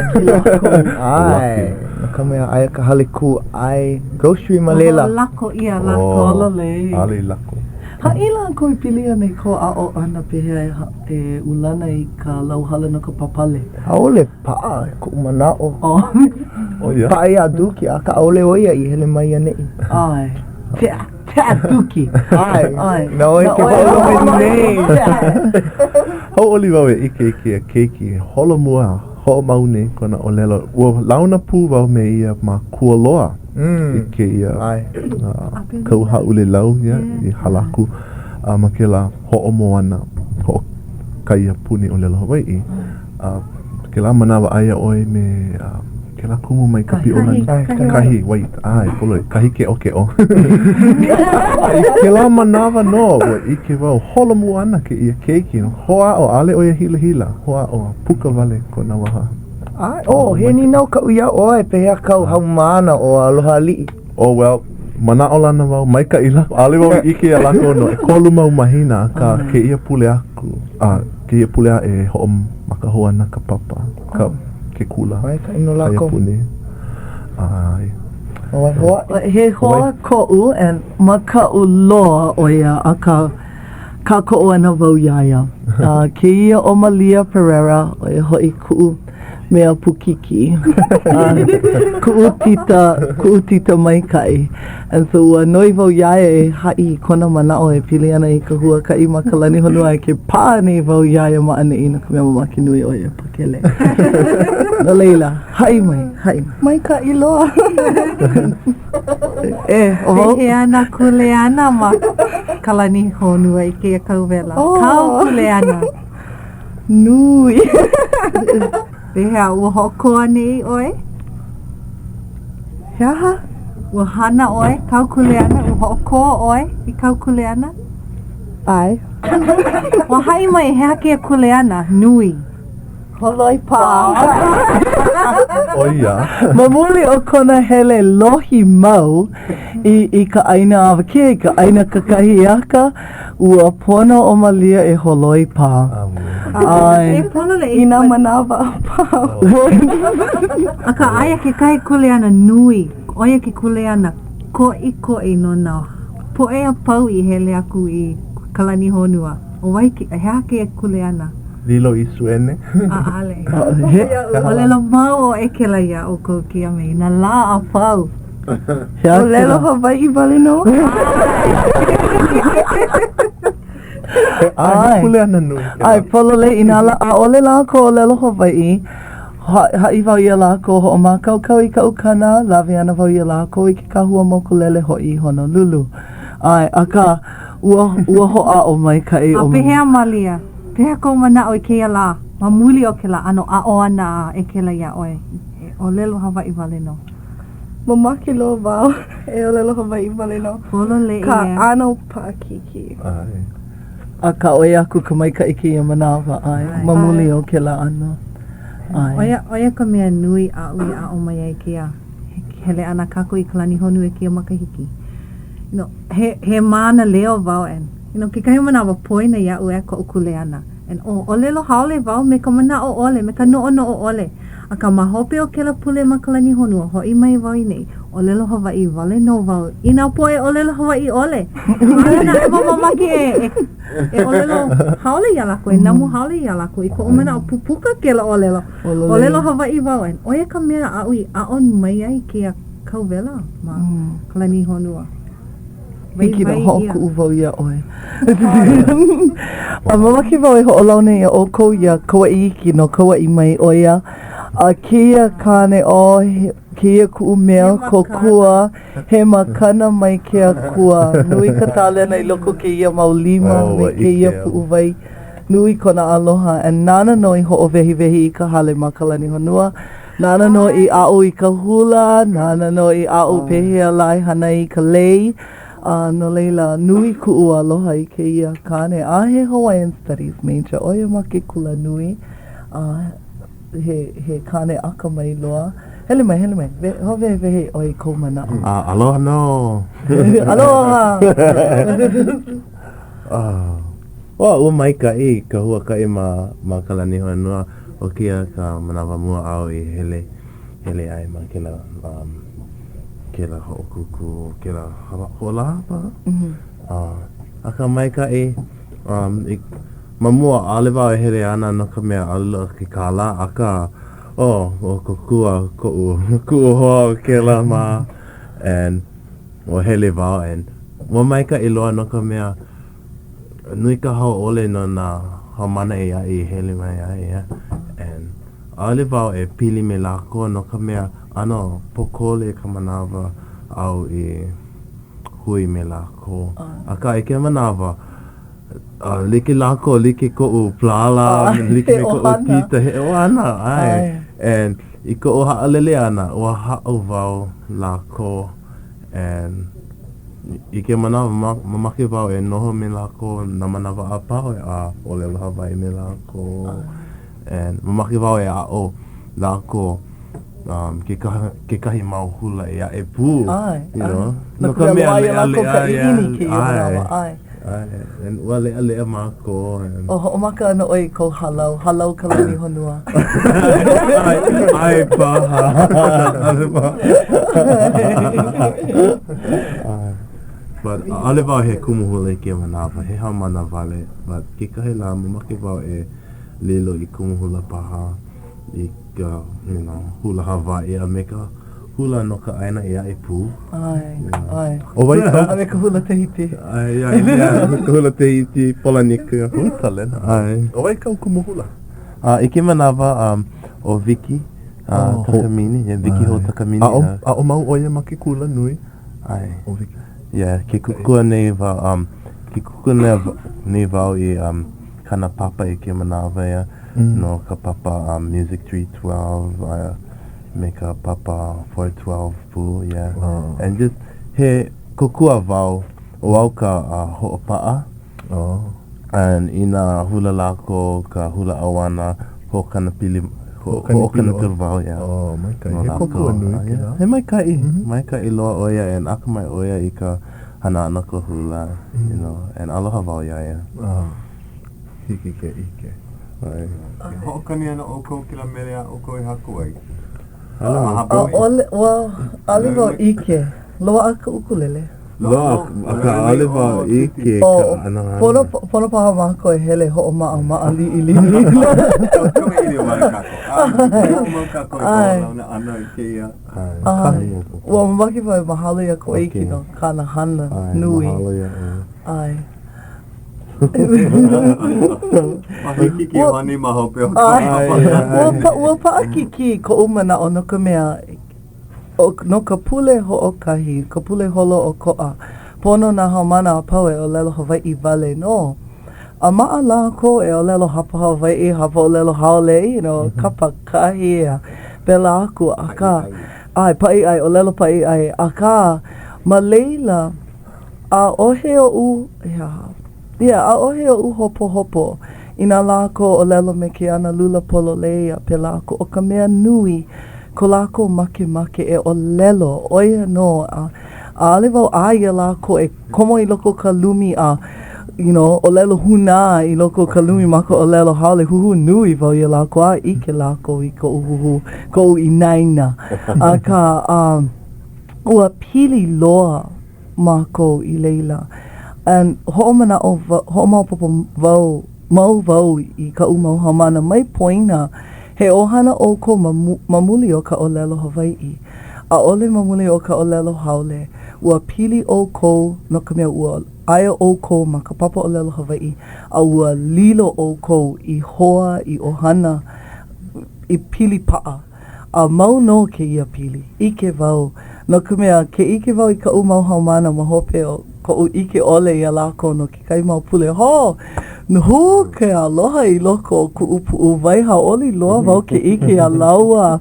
ʻAe, no ka mea, aia ka hale kūʻai grocery ma laila. Ua lako ʻia lākou. ʻAʻole i lako. Haʻi lākou e pili ana i kou aʻo ʻana pehea e ulana i ka lauhala no ka pāpale. ʻAʻole paʻa koʻu manaʻo. Paʻa iā Duke, akā ʻaʻole ʻo ia i hele mai ʻaneʻi. ʻAe. Tea, tea Duke. ʻAe. ʻAe. Na ʻoe ke hoʻolohe nei. Hauʻoli wau e ʻike i kēia keiki e holomua hoʻomau nei kona ʻōlelo. Ua launa pū wau me ia ma Kualoa. i kēia kau hāʻule lau ia i hala aku a ma kēlā hoʻomoana hoʻokaiapuni ʻōlelo Hawaiʻi. A kēlā manawa aia ʻoe me kēlā kumu mai Kapiʻolani. Kahi, wait, ʻae, pololei, kahi keʻokeʻo. A i kēlā manawa nō, ua ʻike wau, holomua ana kēia keiki, hoʻāʻo, ʻaʻole ʻo ia hilahila, hoʻāʻo a puka wale kona waha. ʻAe, oh, he nīnau kaʻu iā ʻoe, pehea kāu haumāna ʻo Aloha Aliʻi? Oh, well, manaʻolana wau, maikaʻi lākou, ʻaʻole wau i ʻike iā lākou no ʻekolu mau mahina, akā, kēia pule aku, a kēia pule aʻe e hoʻomaka hou ana ka papa, ka, ke kula. Maikaʻi nō lākou. Kaiapuni. ʻAe. ʻO wai hou aʻe? He hoa koʻu and makaʻu loa ʻo ia, akā, Kākoʻo ana wau iā ia. A kēia ʻo Malia Perera, ʻo ia hoʻi kuʻu mea pukiki. A kuʻu tita, kuʻu tita maikaʻi. And so ua noi wau iā ia e haʻi i kona manaʻo e pili ana i ka huakaʻi ma ka lani honua a ke paʻa nei wau iā ia ma ʻaneʻi no ka mea mamake nui ʻo ia e pakele. No laila, haʻi mai, haʻi mai. Maikaʻi loa. E, ʻo wau? Pehea nā kuleana ma ka lani honua i kēia kauwela? Oh. Kāu kuleana. Nui. Pehea, ua hoʻokō anei ʻoe? He aha? Ua hana ʻoe kāu kuleana, ua hoʻokō ʻoe i kāu kuleana? ʻAe. Ua haʻi mai he aha kēia kuleana nui? Holoi pā. ʻO ia. Ma muli o kona hele lohi mau i, i ka ʻaina awakea, i ka ʻaina kakahiaka, ua pono ʻo Malia e holoi pā. ʻAe. E pono le I nā manawa a pau. Akā, aia kekahi kuleana nui, ʻo ia ke kuleana koʻikoʻi no nā poʻe a pau i hele aku i Kalanihonua. ʻO wai ke, he aha kēia kuleana? Lilo i suene. ʻAʻole. ʻŌlelo mau ʻo Ekela iā ʻoukou kēia mea i nā lā a pau. ʻŌlelo Hawaiʻi wale nō. ʻAe, he kuleana nui. ʻAe, pololei, inā lā, ʻaʻole lākou ʻōlelo Hawaiʻi, haʻi wau iā lākou, hoʻomākaukau i ka ukana, lawe ana wau iā lākou i ke kahua mokulele hoʻi i Honolulu. ʻAe, akā, Ua, ua hoʻāʻo maikaʻi ʻo. A pehea Malia? Pehea kou manaʻo i kēia lā ma muli o kēlā ʻano aʻo ʻana a Ekela iā ʻoe e ʻōlelo Hawaiʻi wale nō? Mamake loa wau e ʻōlelo Hawaiʻi wale nō. Pololei Ka ʻano paʻakikī. ʻAe. Akā ʻoi aku ka maikaʻi kēia manawa, ʻae, ma muli o kēlā ʻano. ʻAe. ʻO ia, ʻo ia ka mea nui aʻu i aʻo mai ai kēia hele ʻana kākou i Kalanihonua i kēia makahiki. You know, he, he mānaleo wau and, you know, kekahi manawa poina iaʻu e koʻu kuleana. And oh, ʻōlelo haole wau me ka manaʻo ʻole, me ka noʻonoʻo ʻole. Akā ma hope o kēlā pule ma Kalanihonua, hoʻi mai wau i neʻi, ʻōlelo Hawaiʻi wale nō wau i nā poʻe ʻōlelo Hawaiʻi ʻole. ʻAʻole naʻe wau mamake e, e, e ʻōlelo haole iā lākou, e namu haole iā lākou. I koʻu manaʻo, pupuka kēlā ʻōlelo. ʻŌlelo Hawaiʻi wau, and ʻo ia ka mea aʻu i aʻo mai ai kēia kauwela ma Kalanihonua. Hiki nō hoʻokuʻu wau iā ʻoe. A mamake wau e hoʻolauna iā ʻoukou iā Kauaʻi Iki no Kauaʻi mai ʻo ia. A kēia kāne, oh, kēia kuʻu mea kōkua, he makana mai ke Akua. Nui ka tālena i loko o kēia mau lima me kēia puʻuwai. Nui kona aloha, and nāna nō i hoʻowehiwehi i ka hale ma Kalanihonua. Nāna nō i aʻo i ka hula, nāna nō i aʻo pehea lā e hana i ka lei. A no laila, nui kuʻu aloha i kēia kāne. A he Hawaiian Studies major ʻo ia ma ke kulanui. A he, he kāne akamai loa. Hele mai, hele mai. Hoʻowehewehe ʻoe i kou manaʻo. A, aloha nō. Aloha! Ua, ua maikaʻi ka huakaʻi ma, ma Kalanihonua. ʻO kēia ka manawa mua āu i hele, hele ai ma kēlā, um, kēlā hoʻokūkū, kēlā hoʻolaha paha? Uh, akā maikaʻi, um, i, ma mua ʻaʻole wau e hele ana no ka mea ʻaʻole loaʻa ke kālā, akā, oh, ua kōkua koʻu, kuʻu hoa o kēlā mā, and ua hele wau and ua maikaʻi loa no ka mea, Nui ka hauʻoli no nā haumāna ʻē aʻe i hele mai ai, yeah. And ʻaʻole wau e pili me lākou no ka mea, ʻano pōkole ka manawa au i hui me lākou. Akā i kēia manawa, like lākou, like koʻu palala, like me koʻu tita, he ʻohana, ʻae. And i koʻu haʻalele ʻana, ua haʻo wau lākou and I kēia manawa, mamake wau e noho me lākou nā manawa a pau a ʻōlelo Hawaiʻi me lākou. And mamake wau e aʻo lākou um, kekahi mau hula ʻē aʻe pū. ʻAe, You know? No ka mea, loaʻa iā lākou ka ʻiʻini kēia manawa, ʻae. ʻAe, and ua leʻaleʻa mākou. And... O hoʻomaka ana ʻoe i kou hālau, hālau Kalanihonua. ʻAe, ʻae paha. ʻAʻole paha. But ʻaʻole wau he kumu hula i kēia manawa, he haumāna wale, but kekahi lā mamake wau e lilo i kumu hula paha i ka, you know, hula Hawaiʻi a me ka hula no ka ʻāina ʻē aʻe pū. ʻAe, ʻae. ʻO wai kau? A me ka hula Tahiti. ʻAe, yeah, yeah, ka hula Tahiti, Polanika. Hula talena. ʻAe. ʻO wai kau kumu hula? A i kēia manawa, um, ʻo Vicky, uh, oh, Takamine, yeah, Vicky Ho Takamine. Aʻo, aʻo mau ʻo ia ma ke kula nui? ʻAe. ʻO Vicky. Yeah, ke kūkua nei wau, um, ke kūkua nei, nei wau i um, kāna papa i kēia manawa, yeah, mm. no ka papa um, Music 312, uh, me ka papa 412 pū, yeah. Oh. And just he kōkua wau, ʻo au ka uh, hoʻopaʻa. Oh. And inā hula lākou ka hula ʻauana, hoʻokanapili hoʻokanapili wau, yeah. Oh, maikaʻi. He kōkua nui uh, yeah. He maikaʻi, mm -hmm. maikaʻi loa ʻo ia and akamai ʻo ia i ka hana ʻana ka hula, mm -hmm. you know, and aloha wau iā ia. Oh. Hiki ke ʻike. E hoʻokani ana ʻoukou kēlā mele a ʻoukou i haku ai? ʻAʻole, well, ʻaʻole wau ʻike. Loaʻa ka ʻukulele. Loaʻa, akā ʻaʻole wau ʻike ka ʻana hana. Pono, pono paha mākou e hele hoʻomaʻamaʻa liʻiliʻi. Kamaʻilio wale kākou. Hoʻomau kākou i ka hoʻolauna ʻana i kēia. ʻAe. Ua mamake wau e mahalo iā Koʻoiki no kāna hana nui. Mahalo iā ʻoe. ʻAe. A hiki ke wani ma hope o ka Ua, ua paʻakikī koʻu manaʻo no ka mea, no ka pule hoʻokahi, ka pule holoʻokoʻa, pono nā haumāna a pau e ʻōlelo Hawaiʻi wale nō. A maʻa lākou e ʻōlelo hapa Hawaiʻi, hapa ʻōlelo haole, you know, kapa kahi a pēlā aku, akā, ʻae, paʻiʻai, ʻōlelo paʻiʻai, akā, ma laila, ʻAʻohe oʻu, he aha? Yeah, ʻaʻohe oʻu hopohopo inā lākou ʻōlelo me ke analula pololei a pēlā aku. ʻO ka mea nui, ko lākou makemake e ʻōlelo, ʻo ia nō, a ʻaʻole wau ʻae iā lākou e komo i loko o ka lumi a, you know, ʻōlelo hūnā i loko o ka lumi ma ka ʻōlelo haole. Huhū nui wau iā lākou a ʻike lākou i koʻu huhū, koʻu inaina. Akā, um, ua pili loa mākou i laila. And hoʻomanaʻo hoʻomaopopo wau, mau wau i kaʻu mau haumāna mai poina, he ʻohana ʻoukou ma, ma muli o ka ʻōlelo Hawaiʻi. ʻAʻole ma muli o ka ʻōlelo haole. Ua pili ʻoukou no ka mea ua aia ʻoukou ma ka papa ʻōlelo Hawaiʻi a ua lilo ʻoukou i hoa, i ʻohana, i pili paʻa. A mau nō kēia pili. ʻIke wau, no ka mea, ke ʻike wau i kaʻu mau haumāna ma hope o koʻu ʻike ʻole iā lākou no kekahi mau pule, hō! Hū ke aloha i loko o kuʻu puʻuwai, hauʻoli loa wau ke ʻike iā lāua.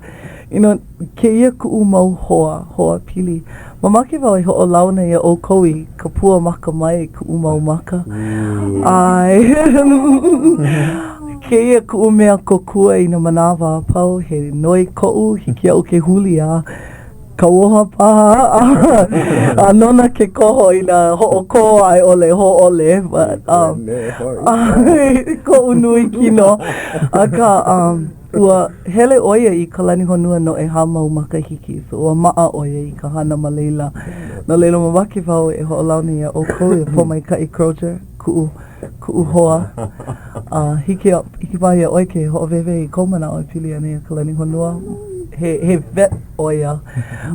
You know, kēia kuʻu mau hoa, hoa pili. Mamake wau e hoʻolauna iā ʻoukou i ka pua makamae i kuʻu mau maka. ʻAe. Kēia kuʻu mea kōkua i nā manawa a pau, he noi koʻu, hiki iaʻu ke huli a kauoha paha a nona ke koho inā hoʻokō a i ʻole hōʻole. But, um, koʻu nui kino. Akā, um, Ua hele ʻo ia i Kalanihonua no ʻehā mau makahiki, so ua maʻa ʻo ia i ka hana ma laila. No laila, mamake wau e hoʻolauna iā ʻoukou iā Pōmaikaʻi Crozier, kuʻu, kuʻu hoa. A hiki, hiki paha iā ʻoe ke hoʻowehewehe i kou manaʻo e pili ana iā Kalanihonua. He, he vet ʻo ia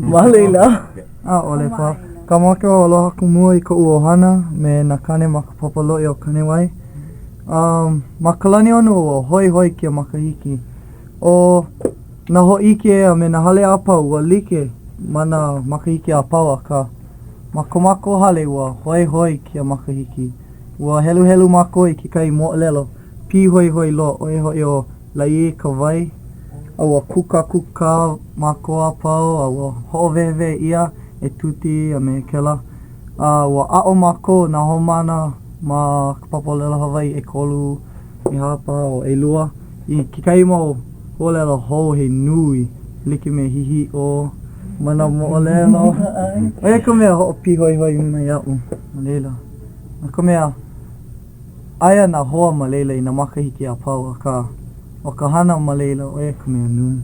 ma laila. ʻAʻole paha. Ka mamake wau aloha aku mua i koʻu ʻohana me nā kāne ma ka papa loʻi o Kānewai. Um, ma Kalanihonua ua hoihoi kēia makahiki. ʻO nā hōʻike a me nā hale a pau ua like ma nā makahiki a pau akā ma ko mākou hale ua hoihoi kēia makahiki. Ua heluhelu mākou i kekahi moʻolelo pīhoihoi loa ʻo ia hoʻi ʻo Lāʻieikawai a ua kūkākūkā mākou a pau a ua hoʻowehewehe ʻia e Tuti a me kēlā. A ua aʻo mākou nā haumāna ma ka papa ʻōlelo Hawaiʻi ʻekolu, ʻehā paha o ʻelua i kekahi mau ʻōlelo hou he nui like me hihiʻo ma nā moʻolelo. ʻO ia ka mea hoʻopīhoihoi mai iaʻu ma laila. No ka mea, aia nā hoa ma laila i nā makahiki a pau, akā, ʻo ka hana ma laila, ʻo ia ka mea nui.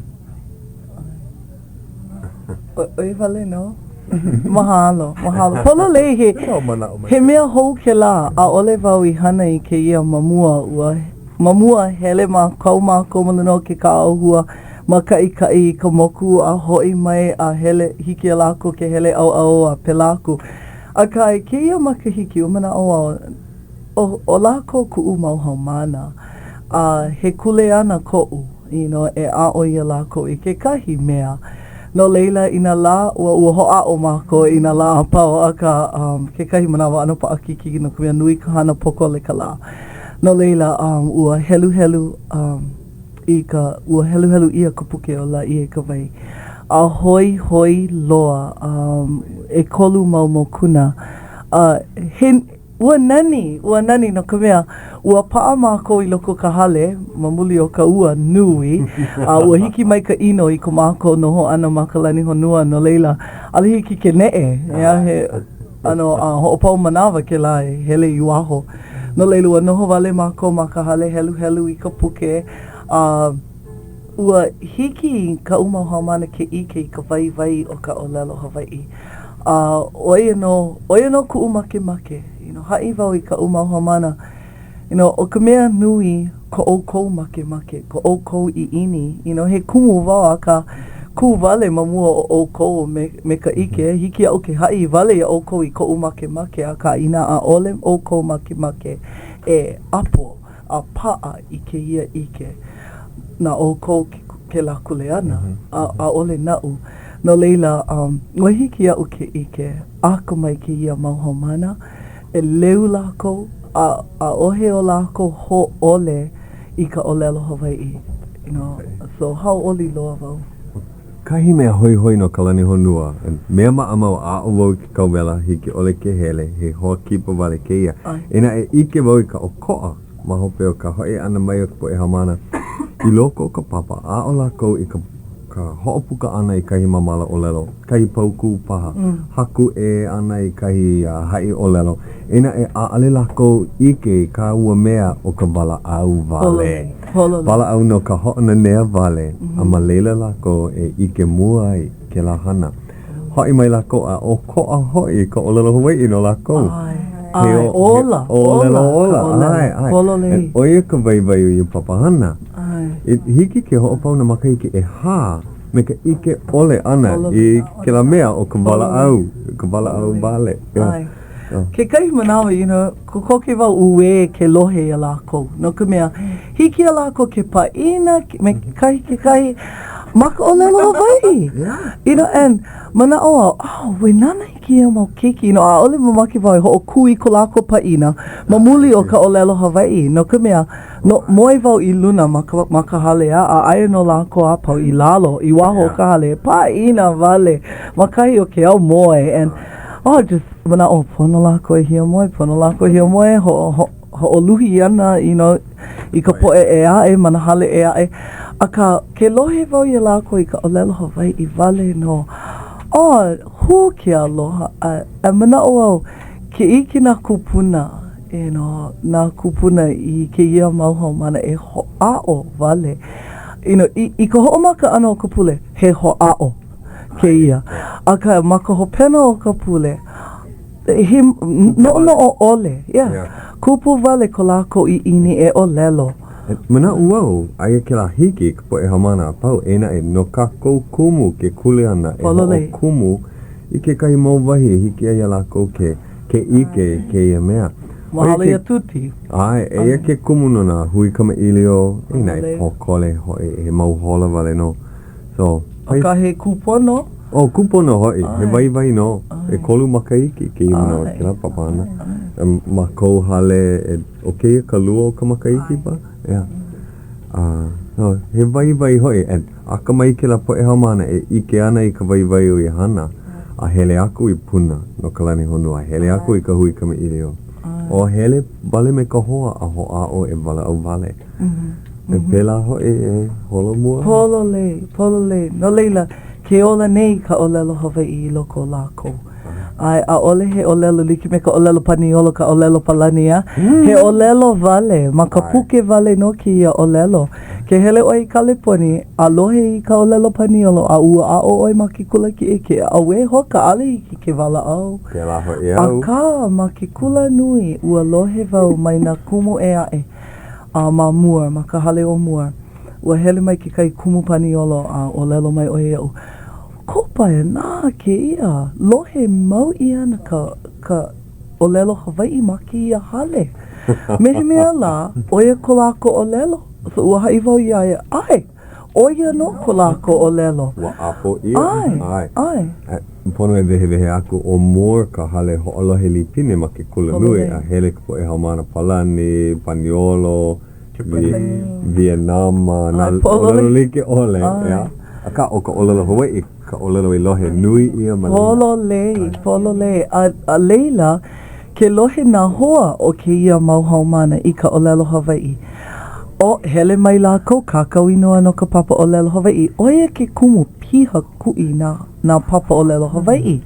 ʻOi wale nō. Mahalo, mahalo. Pololei, he, he mea hou kēlā, ʻaʻole wau i hana i kēia ma mua. Ua, ma mua, hele ma, kau mākou ma luna o ke kaʻa ʻōhua, mākaʻikaʻi i ka moku a hoʻi mai a hele, hiki iā lākou ke hele ʻauʻau a pēlā aku. Akā, i kēia makahiki, ua manaʻo wau, ʻo, ʻo lākou kuʻu mau haumāna, a he kuleana koʻu. You know, e aʻo iā lākou i kekahi mea. No laila, i nā lā, ua, ua hoʻāʻo mākou i nā lā a pau, akā, um, kekahi manawa ʻano paʻakikī no ka mea nui ka hana pōkole ka lā. No laila, um, ua heluhelu, um, i ka, ua heluhelu ʻia ka puke ʻo Lāʻieikawai. A hoihoi loa, um, ʻekolu mau mokuna. A he, ua nani, ua nani no ka mea, ua paʻa mākou i loko o ka hale ma muli o ka ua nui, a ua hiki mai ka ʻino i ko mākou noho ʻana ma ka lani honua, no laila, ʻaʻole hiki ke neʻe, ʻeā, he ʻano a hoʻopau manawa kēlā e hele i waho. No laila, ua noho wale mākou ma ka hale heluhelu i ka puke, a ua hiki i kaʻu mau haumāna ke ʻike i ka waiwai o ka ʻōlelo Hawaiʻi. A ʻo ia nō, ʻo ia nō kuʻu makemake. You know, haʻi wau i kaʻu mau haumāna, you know, ʻo ka mea nui ko ʻoukou makemake, ko ʻoukou ʻiʻini, you know, he kumu wau akā kū wale ma mua o ʻoukou me, me ka ʻike, hiki iaʻu ke haʻi wale iā ʻoukou i koʻu makemake, akā inā ʻaʻole ʻoukou makemake e ʻapo a paʻa i kēia ʻike, na ʻoukou kēlā kuleana, a ʻaʻole naʻu. No laila, um, ua hiki iaʻu ke ʻike, akamai kēia mau haumāna, ʻeleu lākou, a ʻaʻohe o lākou hōʻole i ka ʻōlelo Hawaiʻi, you know, so hauʻoli loa wau. Kahi mea hoihoi no ka lani honua, mea maʻamau aʻo wau i ke kauwela, hiki ʻole ke hele, he hoa kipa wale kēia. Inā e ʻike wau i ka ʻokoʻa ma hope o ka hoʻi ʻana mai o ka poʻe haumāna i loko o ka papa, aʻo lākou i ka ka hoʻopuka ʻana i kahi māmala ʻōlelo, kahi paukū paha, haku ʻē ʻana i kahi haʻi ʻōlelo, inā e ʻaʻole lākou ʻike i ka ua mea ʻo ka walaʻau wale. Walaʻau no ka hoʻonanea wale, a ma laila lākou e ʻike mua ai kēlā hana. Hoʻi mai lākou a ʻokoʻa hoʻi ka ʻōlelo Hawaiʻi no lākou. ʻAe, ola, ola ka ʻōlelo, pololei. ʻO ia ka waiwai o ia papahana. I hiki ke hoʻopau nā makahiki ʻehā me ka ʻike ʻole ʻana i kēlā mea ʻo ka walaʻau, ka walaʻau wale. ʻAe. Kekahi manawa, you know, kokoke wau uē ke lohe iā lākou, no ka mea, hiki iā lākou ke pāʻina me kekahi kekahi ma ka ʻōlelo Hawaiʻi. You know, and manaʻo au, oh, ue nānā i kēia mau keiki, you know, ʻaʻole mamake wau e hoʻokū i ko lākou pāʻina ma muli o ka ʻōlelo Hawaiʻi, no ka mea, no, moe wau i luna ma ka, ma ka hale a, a aia nō lākou a pau i lalo, i waho o ka hale, pāʻina wale ma kahi o ke aumoe, and oh, just manaʻo, pono lākou e hiamoe, pono lākou e hiamoe, ho, ho, hoʻoluhi ana, you know, i ka poʻe ʻē aʻe ma nā hale ʻē aʻe. Akā, ke lohe wau iā lākou i ka ʻōlelo Hawaiʻi wale nō, oh, hū ke aloha, a, a manaʻo au, ke ʻike nā kūpuna, you know, nā kūpuna i kēia mau haumāna e hoʻāʻo wale. You know, i, i ka hoʻomaka ʻana o ka pule, he hoʻāʻo kēia. Akā, ma ka hopena o ka pule, he noʻonoʻo ʻole, yeah. Yeah. Kupu wale ko lākou ʻiʻini e ʻōlelo. Manaʻo wau, aia kēlā hiki i ka poʻe haumāna a pau, eia naʻe, no kākou kumu ke kuleana e hoʻokumu i kekahi mau wahi e hiki ai iā lākou ke ke ʻike i kēia mea. Mahalo iā Tuti. ʻAe, eia ke kumu no nā hui kamaʻilio, eia naʻe pōkole hoʻi, he mau hola wale nō. So, Akā he kūpono. Oh, kūpono hoʻi, he waiwai nō. ʻEkolu makahiki kēia manawa kēlā papahana. Ma kou hale, ʻo kēia ka lua o ka makahiki paha? Yeah. A, no, he waiwai hoʻi, and akamai kēlā poʻe haumāna e ʻike ana i ka waiwai o ia hana, a hele aku i Puna no ka lani honua, hele aku i ka hui kamaʻilio. O hele wale me ka hoa a hoʻāʻo e walaʻau wale. E pēlā hoʻi e holomua. Pololei, pololei. No laila, ke ola nei ka ʻōlelo Hawaiʻi i loko o lākou. ʻAe, ʻaʻole he ʻōlelo like me ka ʻōlelo Paniolo, ka ʻōlelo Palani, a he ʻōlelo wale, ma ka puke wale nō kēia ʻōlelo. Ke hele ʻoe i Kaleponi, a lohe i ka ʻōlelo Paniolo, a ua aʻo ʻoe ma ke kula kiʻekiʻe, auē hoka, ʻaʻole hiki ke walaʻau. Pēlā hoʻi au. Akā, ma ke kula nui, ua lohe wau mai nā kumu ʻē aʻe, a ma mua, ma ka hale o mua, ua hele mai kekahi kumu Paniolo a ʻōlelo mai ʻo ia iaʻu, Kupaianaha kēia, lohe mau ʻia ana ka, ka ʻōlelo Hawaiʻi ma kēia hale. Me he mea lā, ʻo ia ko lākou ʻōlelo. So ua haʻi wau iā ia, ʻae, ʻo ia nō ko lākou ʻōlelo. Ua ʻapo ʻia. ʻAe, ʻae. Pono e wehewehe aku ʻo Moore ka hale hoʻolohe lipine ma ke kulanui a hele ka poʻe haumāna Palani, Paniolo, Vienama, nā ʻōlelo like ʻole, ʻeā. Akā, ʻo ka ʻōlelo Hawaiʻi. ka ʻōlelo i lohe nui ʻia ma laila. Pololei, pololei. A, a laila, ke lohe nā hoa o kēia mau haumāna i ka ʻōlelo Hawaiʻi, o, hele mai lākou, kākau inoa no ka papa ʻōlelo Hawaiʻi, ʻo ia ke kumu piha kuʻi nā, nā papa ʻōlelo Hawaiʻi.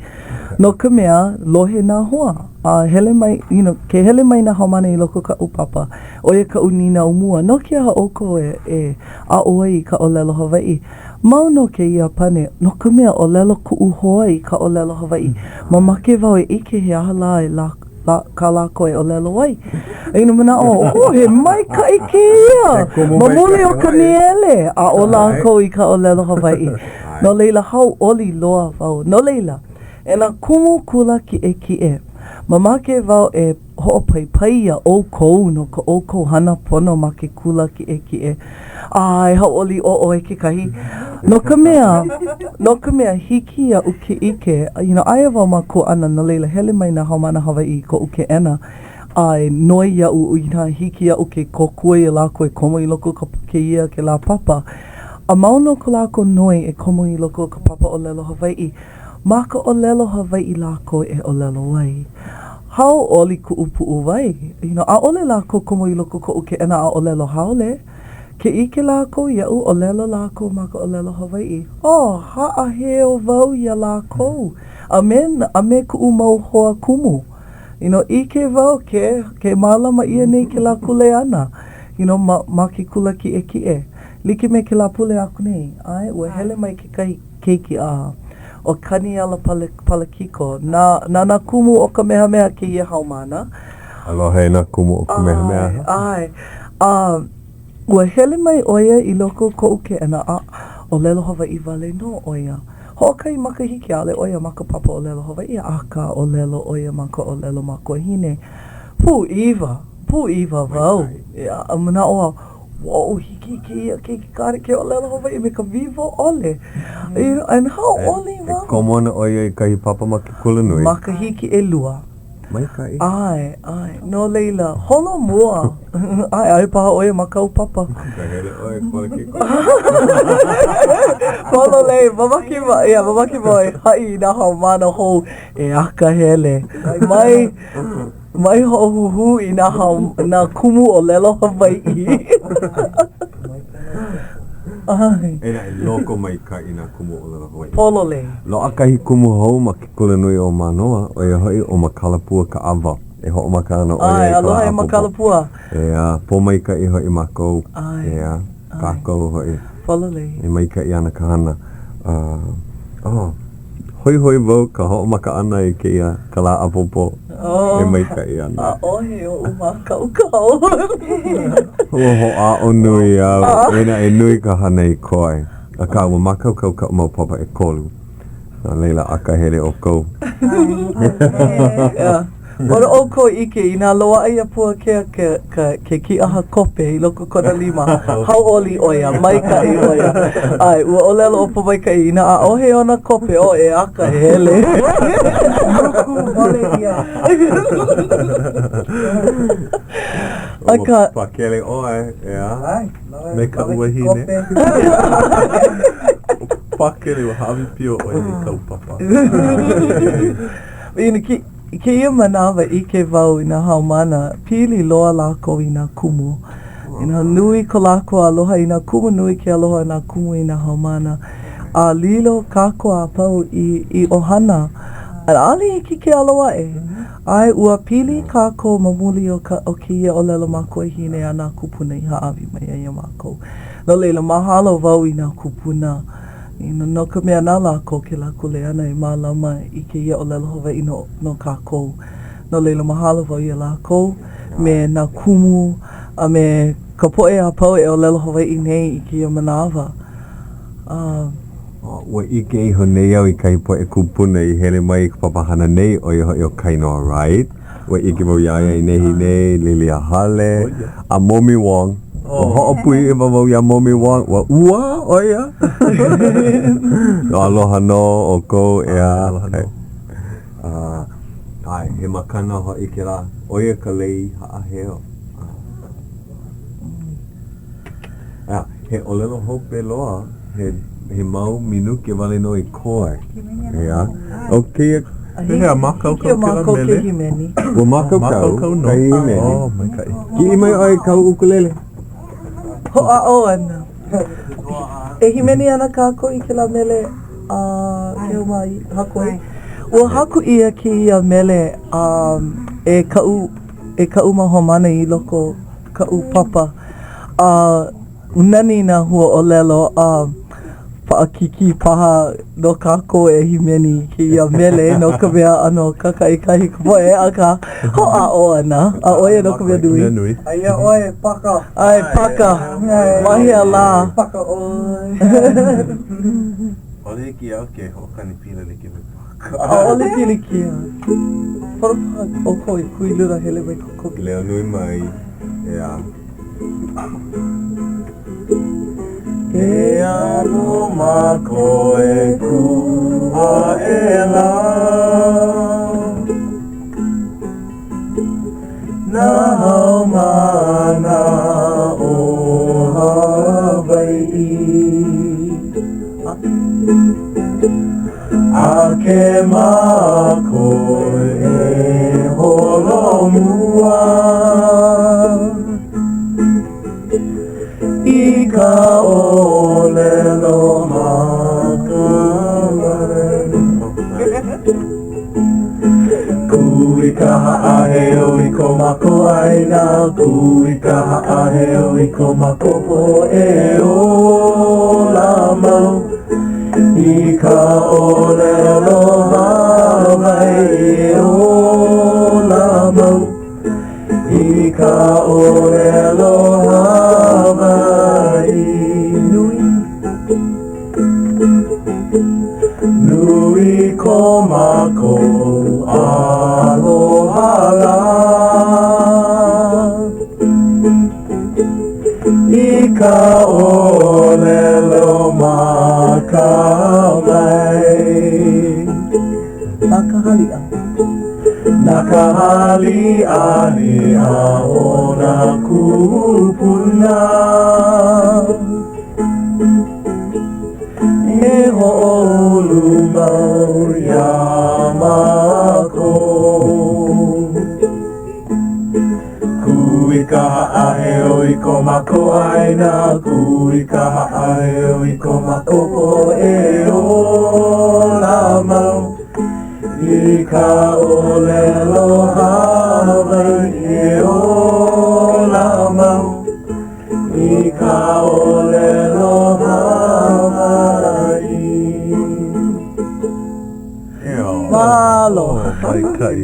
No ka mea, lohe nā hoa, a hele mai, you know, ke hele mai nā haumāna i loko o kaʻu papa, ʻo ia kaʻu nīnau mua, no ke aha ʻoukou e, e aʻo ai i ka ʻōlelo Hawaiʻi? Mau nō kēia pane, no ka mea, ʻōlelo kuʻu hoa i ka ʻōlelo Hawaiʻi. Mamake wau e ʻike he aha lā e lā, lā, kā lākou e ʻōlelo ai. You know, manaʻo, oh, he maikaʻi kēia! Ma muli o ka nīele, aʻo lākou i ka ʻōlelo Hawaiʻi. No laila, hauʻoli loa wau. No laila, e nā kumu kula kiʻekiʻe, mamake wau e hoʻopaipai iā ʻoukou no ko ʻoukou hana pono ma ke kula kiʻekiʻe. A e hauʻoli ʻo ʻoe kekahi, no ka mea, no ka mea, hiki iaʻu ke ʻike, you know, aia wau ma Kuaʻana, no laila, hele mai nā haumāna Hawaiʻi i koʻu keʻena, a e noi iaʻu inā hiki iaʻu ke kōkua iā lākou e komo i loko o ka kēia kēlā papa. A mau nō ko lākou noi e komo i loko o ka papa ʻōlelo Hawaiʻi. Ma ka ʻōlelo Hawaiʻi lākou e ʻōlelo ai. Hauʻoli kuʻu puʻuwai, you know, ʻaʻole lākou komo i loko koʻu keʻena a ʻōlelo haole. Ke ʻike lākou iaʻu, ʻōlelo lākou ma ka ʻōlelo Hawaiʻi. Oh, haʻaheo wau iā lākou, a me, a me kuʻu mau hoa kumu. You know, ʻike wau ke, ke mālama ʻia nei kēlā kuleana, you know, ma, ma ke kula kiʻekiʻe. Like me kēlā pule aku nei, ʻae, ua hele mai kekahi keiki a ʻo Kaniela Pale, Palakiko, na, na nā kumu o Kamehameha kēia haumāna. Aloha e nā kumu o Kamehameha. ʻAe, ʻae. A ua hele mai ʻo ia i loko o koʻu keʻena a ʻōlelo Hawaiʻi wale nō ʻo ia. Hoʻokahi makahiki ʻaʻole ʻo ia ma ka papa ʻōlelo Hawaiʻi, akā ʻōlelo ʻo ia ma ka ʻōlelo makuahine. Pūʻiwa, pūʻiwa wau. A manaʻo au, Whoa, hiki i kēia keiki kāne ke ʻōlelo Hawaiʻi me ka wiwo ʻole. You know, and hauʻoli wau. E komo ana ʻo ia i kahi papa ma ke kulanui. Makahiki ʻelua. Maikaʻi. ʻAe, ʻae. No laila, holo mua. ʻAe, aia paha ʻo ia ma kāu papa. Ka hele ʻoe, Palakiko. Pololei, mamake wau, yeah, mamake wau e haʻi i nā haumāna hou e akahele. Mai. Mai hoʻohuhū i nā hau, nā kumu ʻōlelo Hawaiʻi. ʻAe. E naʻe, lokomaikaʻi nā kumu ʻōlelo Hawaiʻi. Pololei. Loaʻa kahi kumu hou ma ke kulanui o Mānoa, ʻo ia hoʻi ʻo Makalapua Kaʻawa. E hoʻomaka ana ʻo ia i ka lā ʻapōpō. ʻAe, aloha e Makalapua. ʻEā, pōmaikaʻi hoʻi mākou. ʻAe. ʻEā, kākou hoʻi. Pololei. E maikaʻi ana ka hana. Uh, oh. Hoihoi wau ka hoʻomaka ʻana i kēia ka lā ʻapōpō Oh, e maikaʻi ana. ʻaʻohe oʻu mākaukau. Ua hoʻāʻo nui au, e naʻe nui ka hana i koe. Akā, ua mākaukau kaʻu mau papa ʻekolu. No laila, akahele ʻoukou. Yeah. Pono ʻoukou ʻike, inā loaʻa iā Puakea ke, ke, ke kīʻaha kope i loko o kona lima, hauʻoli ʻo ia, maikaʻi ʻo ia. ʻAe, ua ʻōlelo ʻo Pōmaikaʻi, inā ʻaʻohe ona kope, o e akahele. Luku wale ʻia. Akā. Ua pakele ʻoe, ʻeā? Me ka wahine. Pakele, ua hāʻawi pio ʻoe i kāu papa. I kēia manawa, ʻike wau i nā haumāna, pili loa lākou i nā kumu. You know, nui ko lākou aloha i nā kumu, nui ke aloha o nā kumu i nā haumāna. A lilo kākou a pau i, i ʻohana, a ʻaʻole hiki ke alo aʻe. ʻAe, ua pili kākou ma muli o ka, o kēia ʻōlelo makuahine a nā kūpuna i hāʻawi mai ai iā mākou. No laila, mahalo wau i nā kūpuna. No ka mea, na lākou kēlā kuleana e mālama i kēia ʻōlelo Hawaiʻi no, no kākou. No laila, mahalo wau iā lākou me nā kumu a me ka poʻe a pau e ʻōlelo Hawaiʻi nei i kēia manawa. A. Ua ʻike iho nei au i kahi poʻe kūpuna i hele mai i ka papahana nei, ʻo ia hoʻi ʻo Kainoa Wright. Ua ʻike wau iā ia i nehinei, Lilia Hale, a Momi Wong. Ua hoʻopūʻiwa wau iā Momi Wong, ua ʻuā ʻo ia. Aloha nō ʻoukou, ʻeā. Aloha nō. ʻAe, he makana hoʻi kēlā, ʻo ia ka lei haʻaheo. ʻEā, he ʻōlelo hope loa, he. he mau minuke wale nō i koe. ʻEā. ʻO kēia. Pehea, mākaukau kēlā mele? Ua mākaukau. Mākaukau nō. Kahi hīmeni. Oh, maikaʻi. Kiʻi mai ʻoe i kāu ʻukulele. Hoʻāʻo ana. E hīmeni ana kākou i kēlā mele a Keoma i haku ai. Ua haku ʻia kēia mele um, e kaʻu, e kaʻu mau haumāna i loko o kaʻu papa. A nani nā huaʻōlelo a paʻakikī paha no kākou e hīmeni i kēia mele no ka mea ʻano kākaʻikahi ka poʻe, akā hoʻāʻo ana, a ʻo ia nō ka mea nui. Mea nui. Aia ʻoe, paka. ʻAe, paka. Ma hea lā? Paka ʻoe. ʻAʻole hiki iaʻu ke hoʻokani pila like me Paka. ʻAʻole pilikia. Pono paha ʻoukou e kū i luna hele mai kokoke. Leo nui mai, ʻeā. Ke alo mākou e kū aʻela Nā haumāna o Hawaiʻi A ke mākou e holomua I ka ʻōlelo makamai Kū i ka haʻaheo i ko mākou ʻāina Kū i ka haʻaheo i ko mākou poʻe ola mau I ka ʻōlelo Hawaiʻi e ola mau I ka ʻōlelo Hawaiʻi Nui Nui ko mākou aloha lā I ka ʻōlelo makamae Na ka haliʻa. Na ka haliʻaliʻa o nā kūpuna E hoʻoulu mau iā mākou Kū i ka haʻaheo i ko mākou ʻāina Kū i ka haʻaheo i ko mākou poʻe ola mau I ka ʻōlelo Hawaiʻi e ola mau I ka ʻōlelo Hawaiʻi Mahalo. Oh, maikaʻi.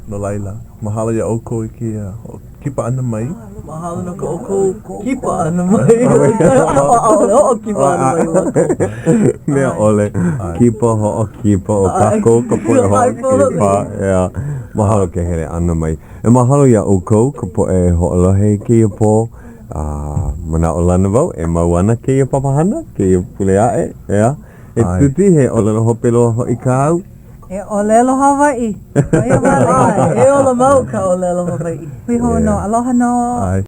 No laila, mahalo iā ʻoukou i kēia hoʻokipa ʻana mai. Mahalo no ko ʻoukou kipa ʻana mai. ʻAʻole hoʻokipa ʻana mai mākou. Mea ʻole, kipa hoʻokipa ʻo kākou ka poʻe hoʻokipa. ʻEā, mahalo ke hele ʻana mai. E mahalo iā ʻoukou ka poʻe hoʻolohe i kēia pō. A manaʻolana wau e mau ana kēia papahana, kēia pule aʻe, ʻeā. E Pipi, he ʻōlelo hope loa hoʻi kāu? E ʻōlelo Hawaiʻi. ʻO ia wale. E ola mau ka ʻōlelo Hawaiʻi. Hui hou nō. Aloha nō. ʻAe.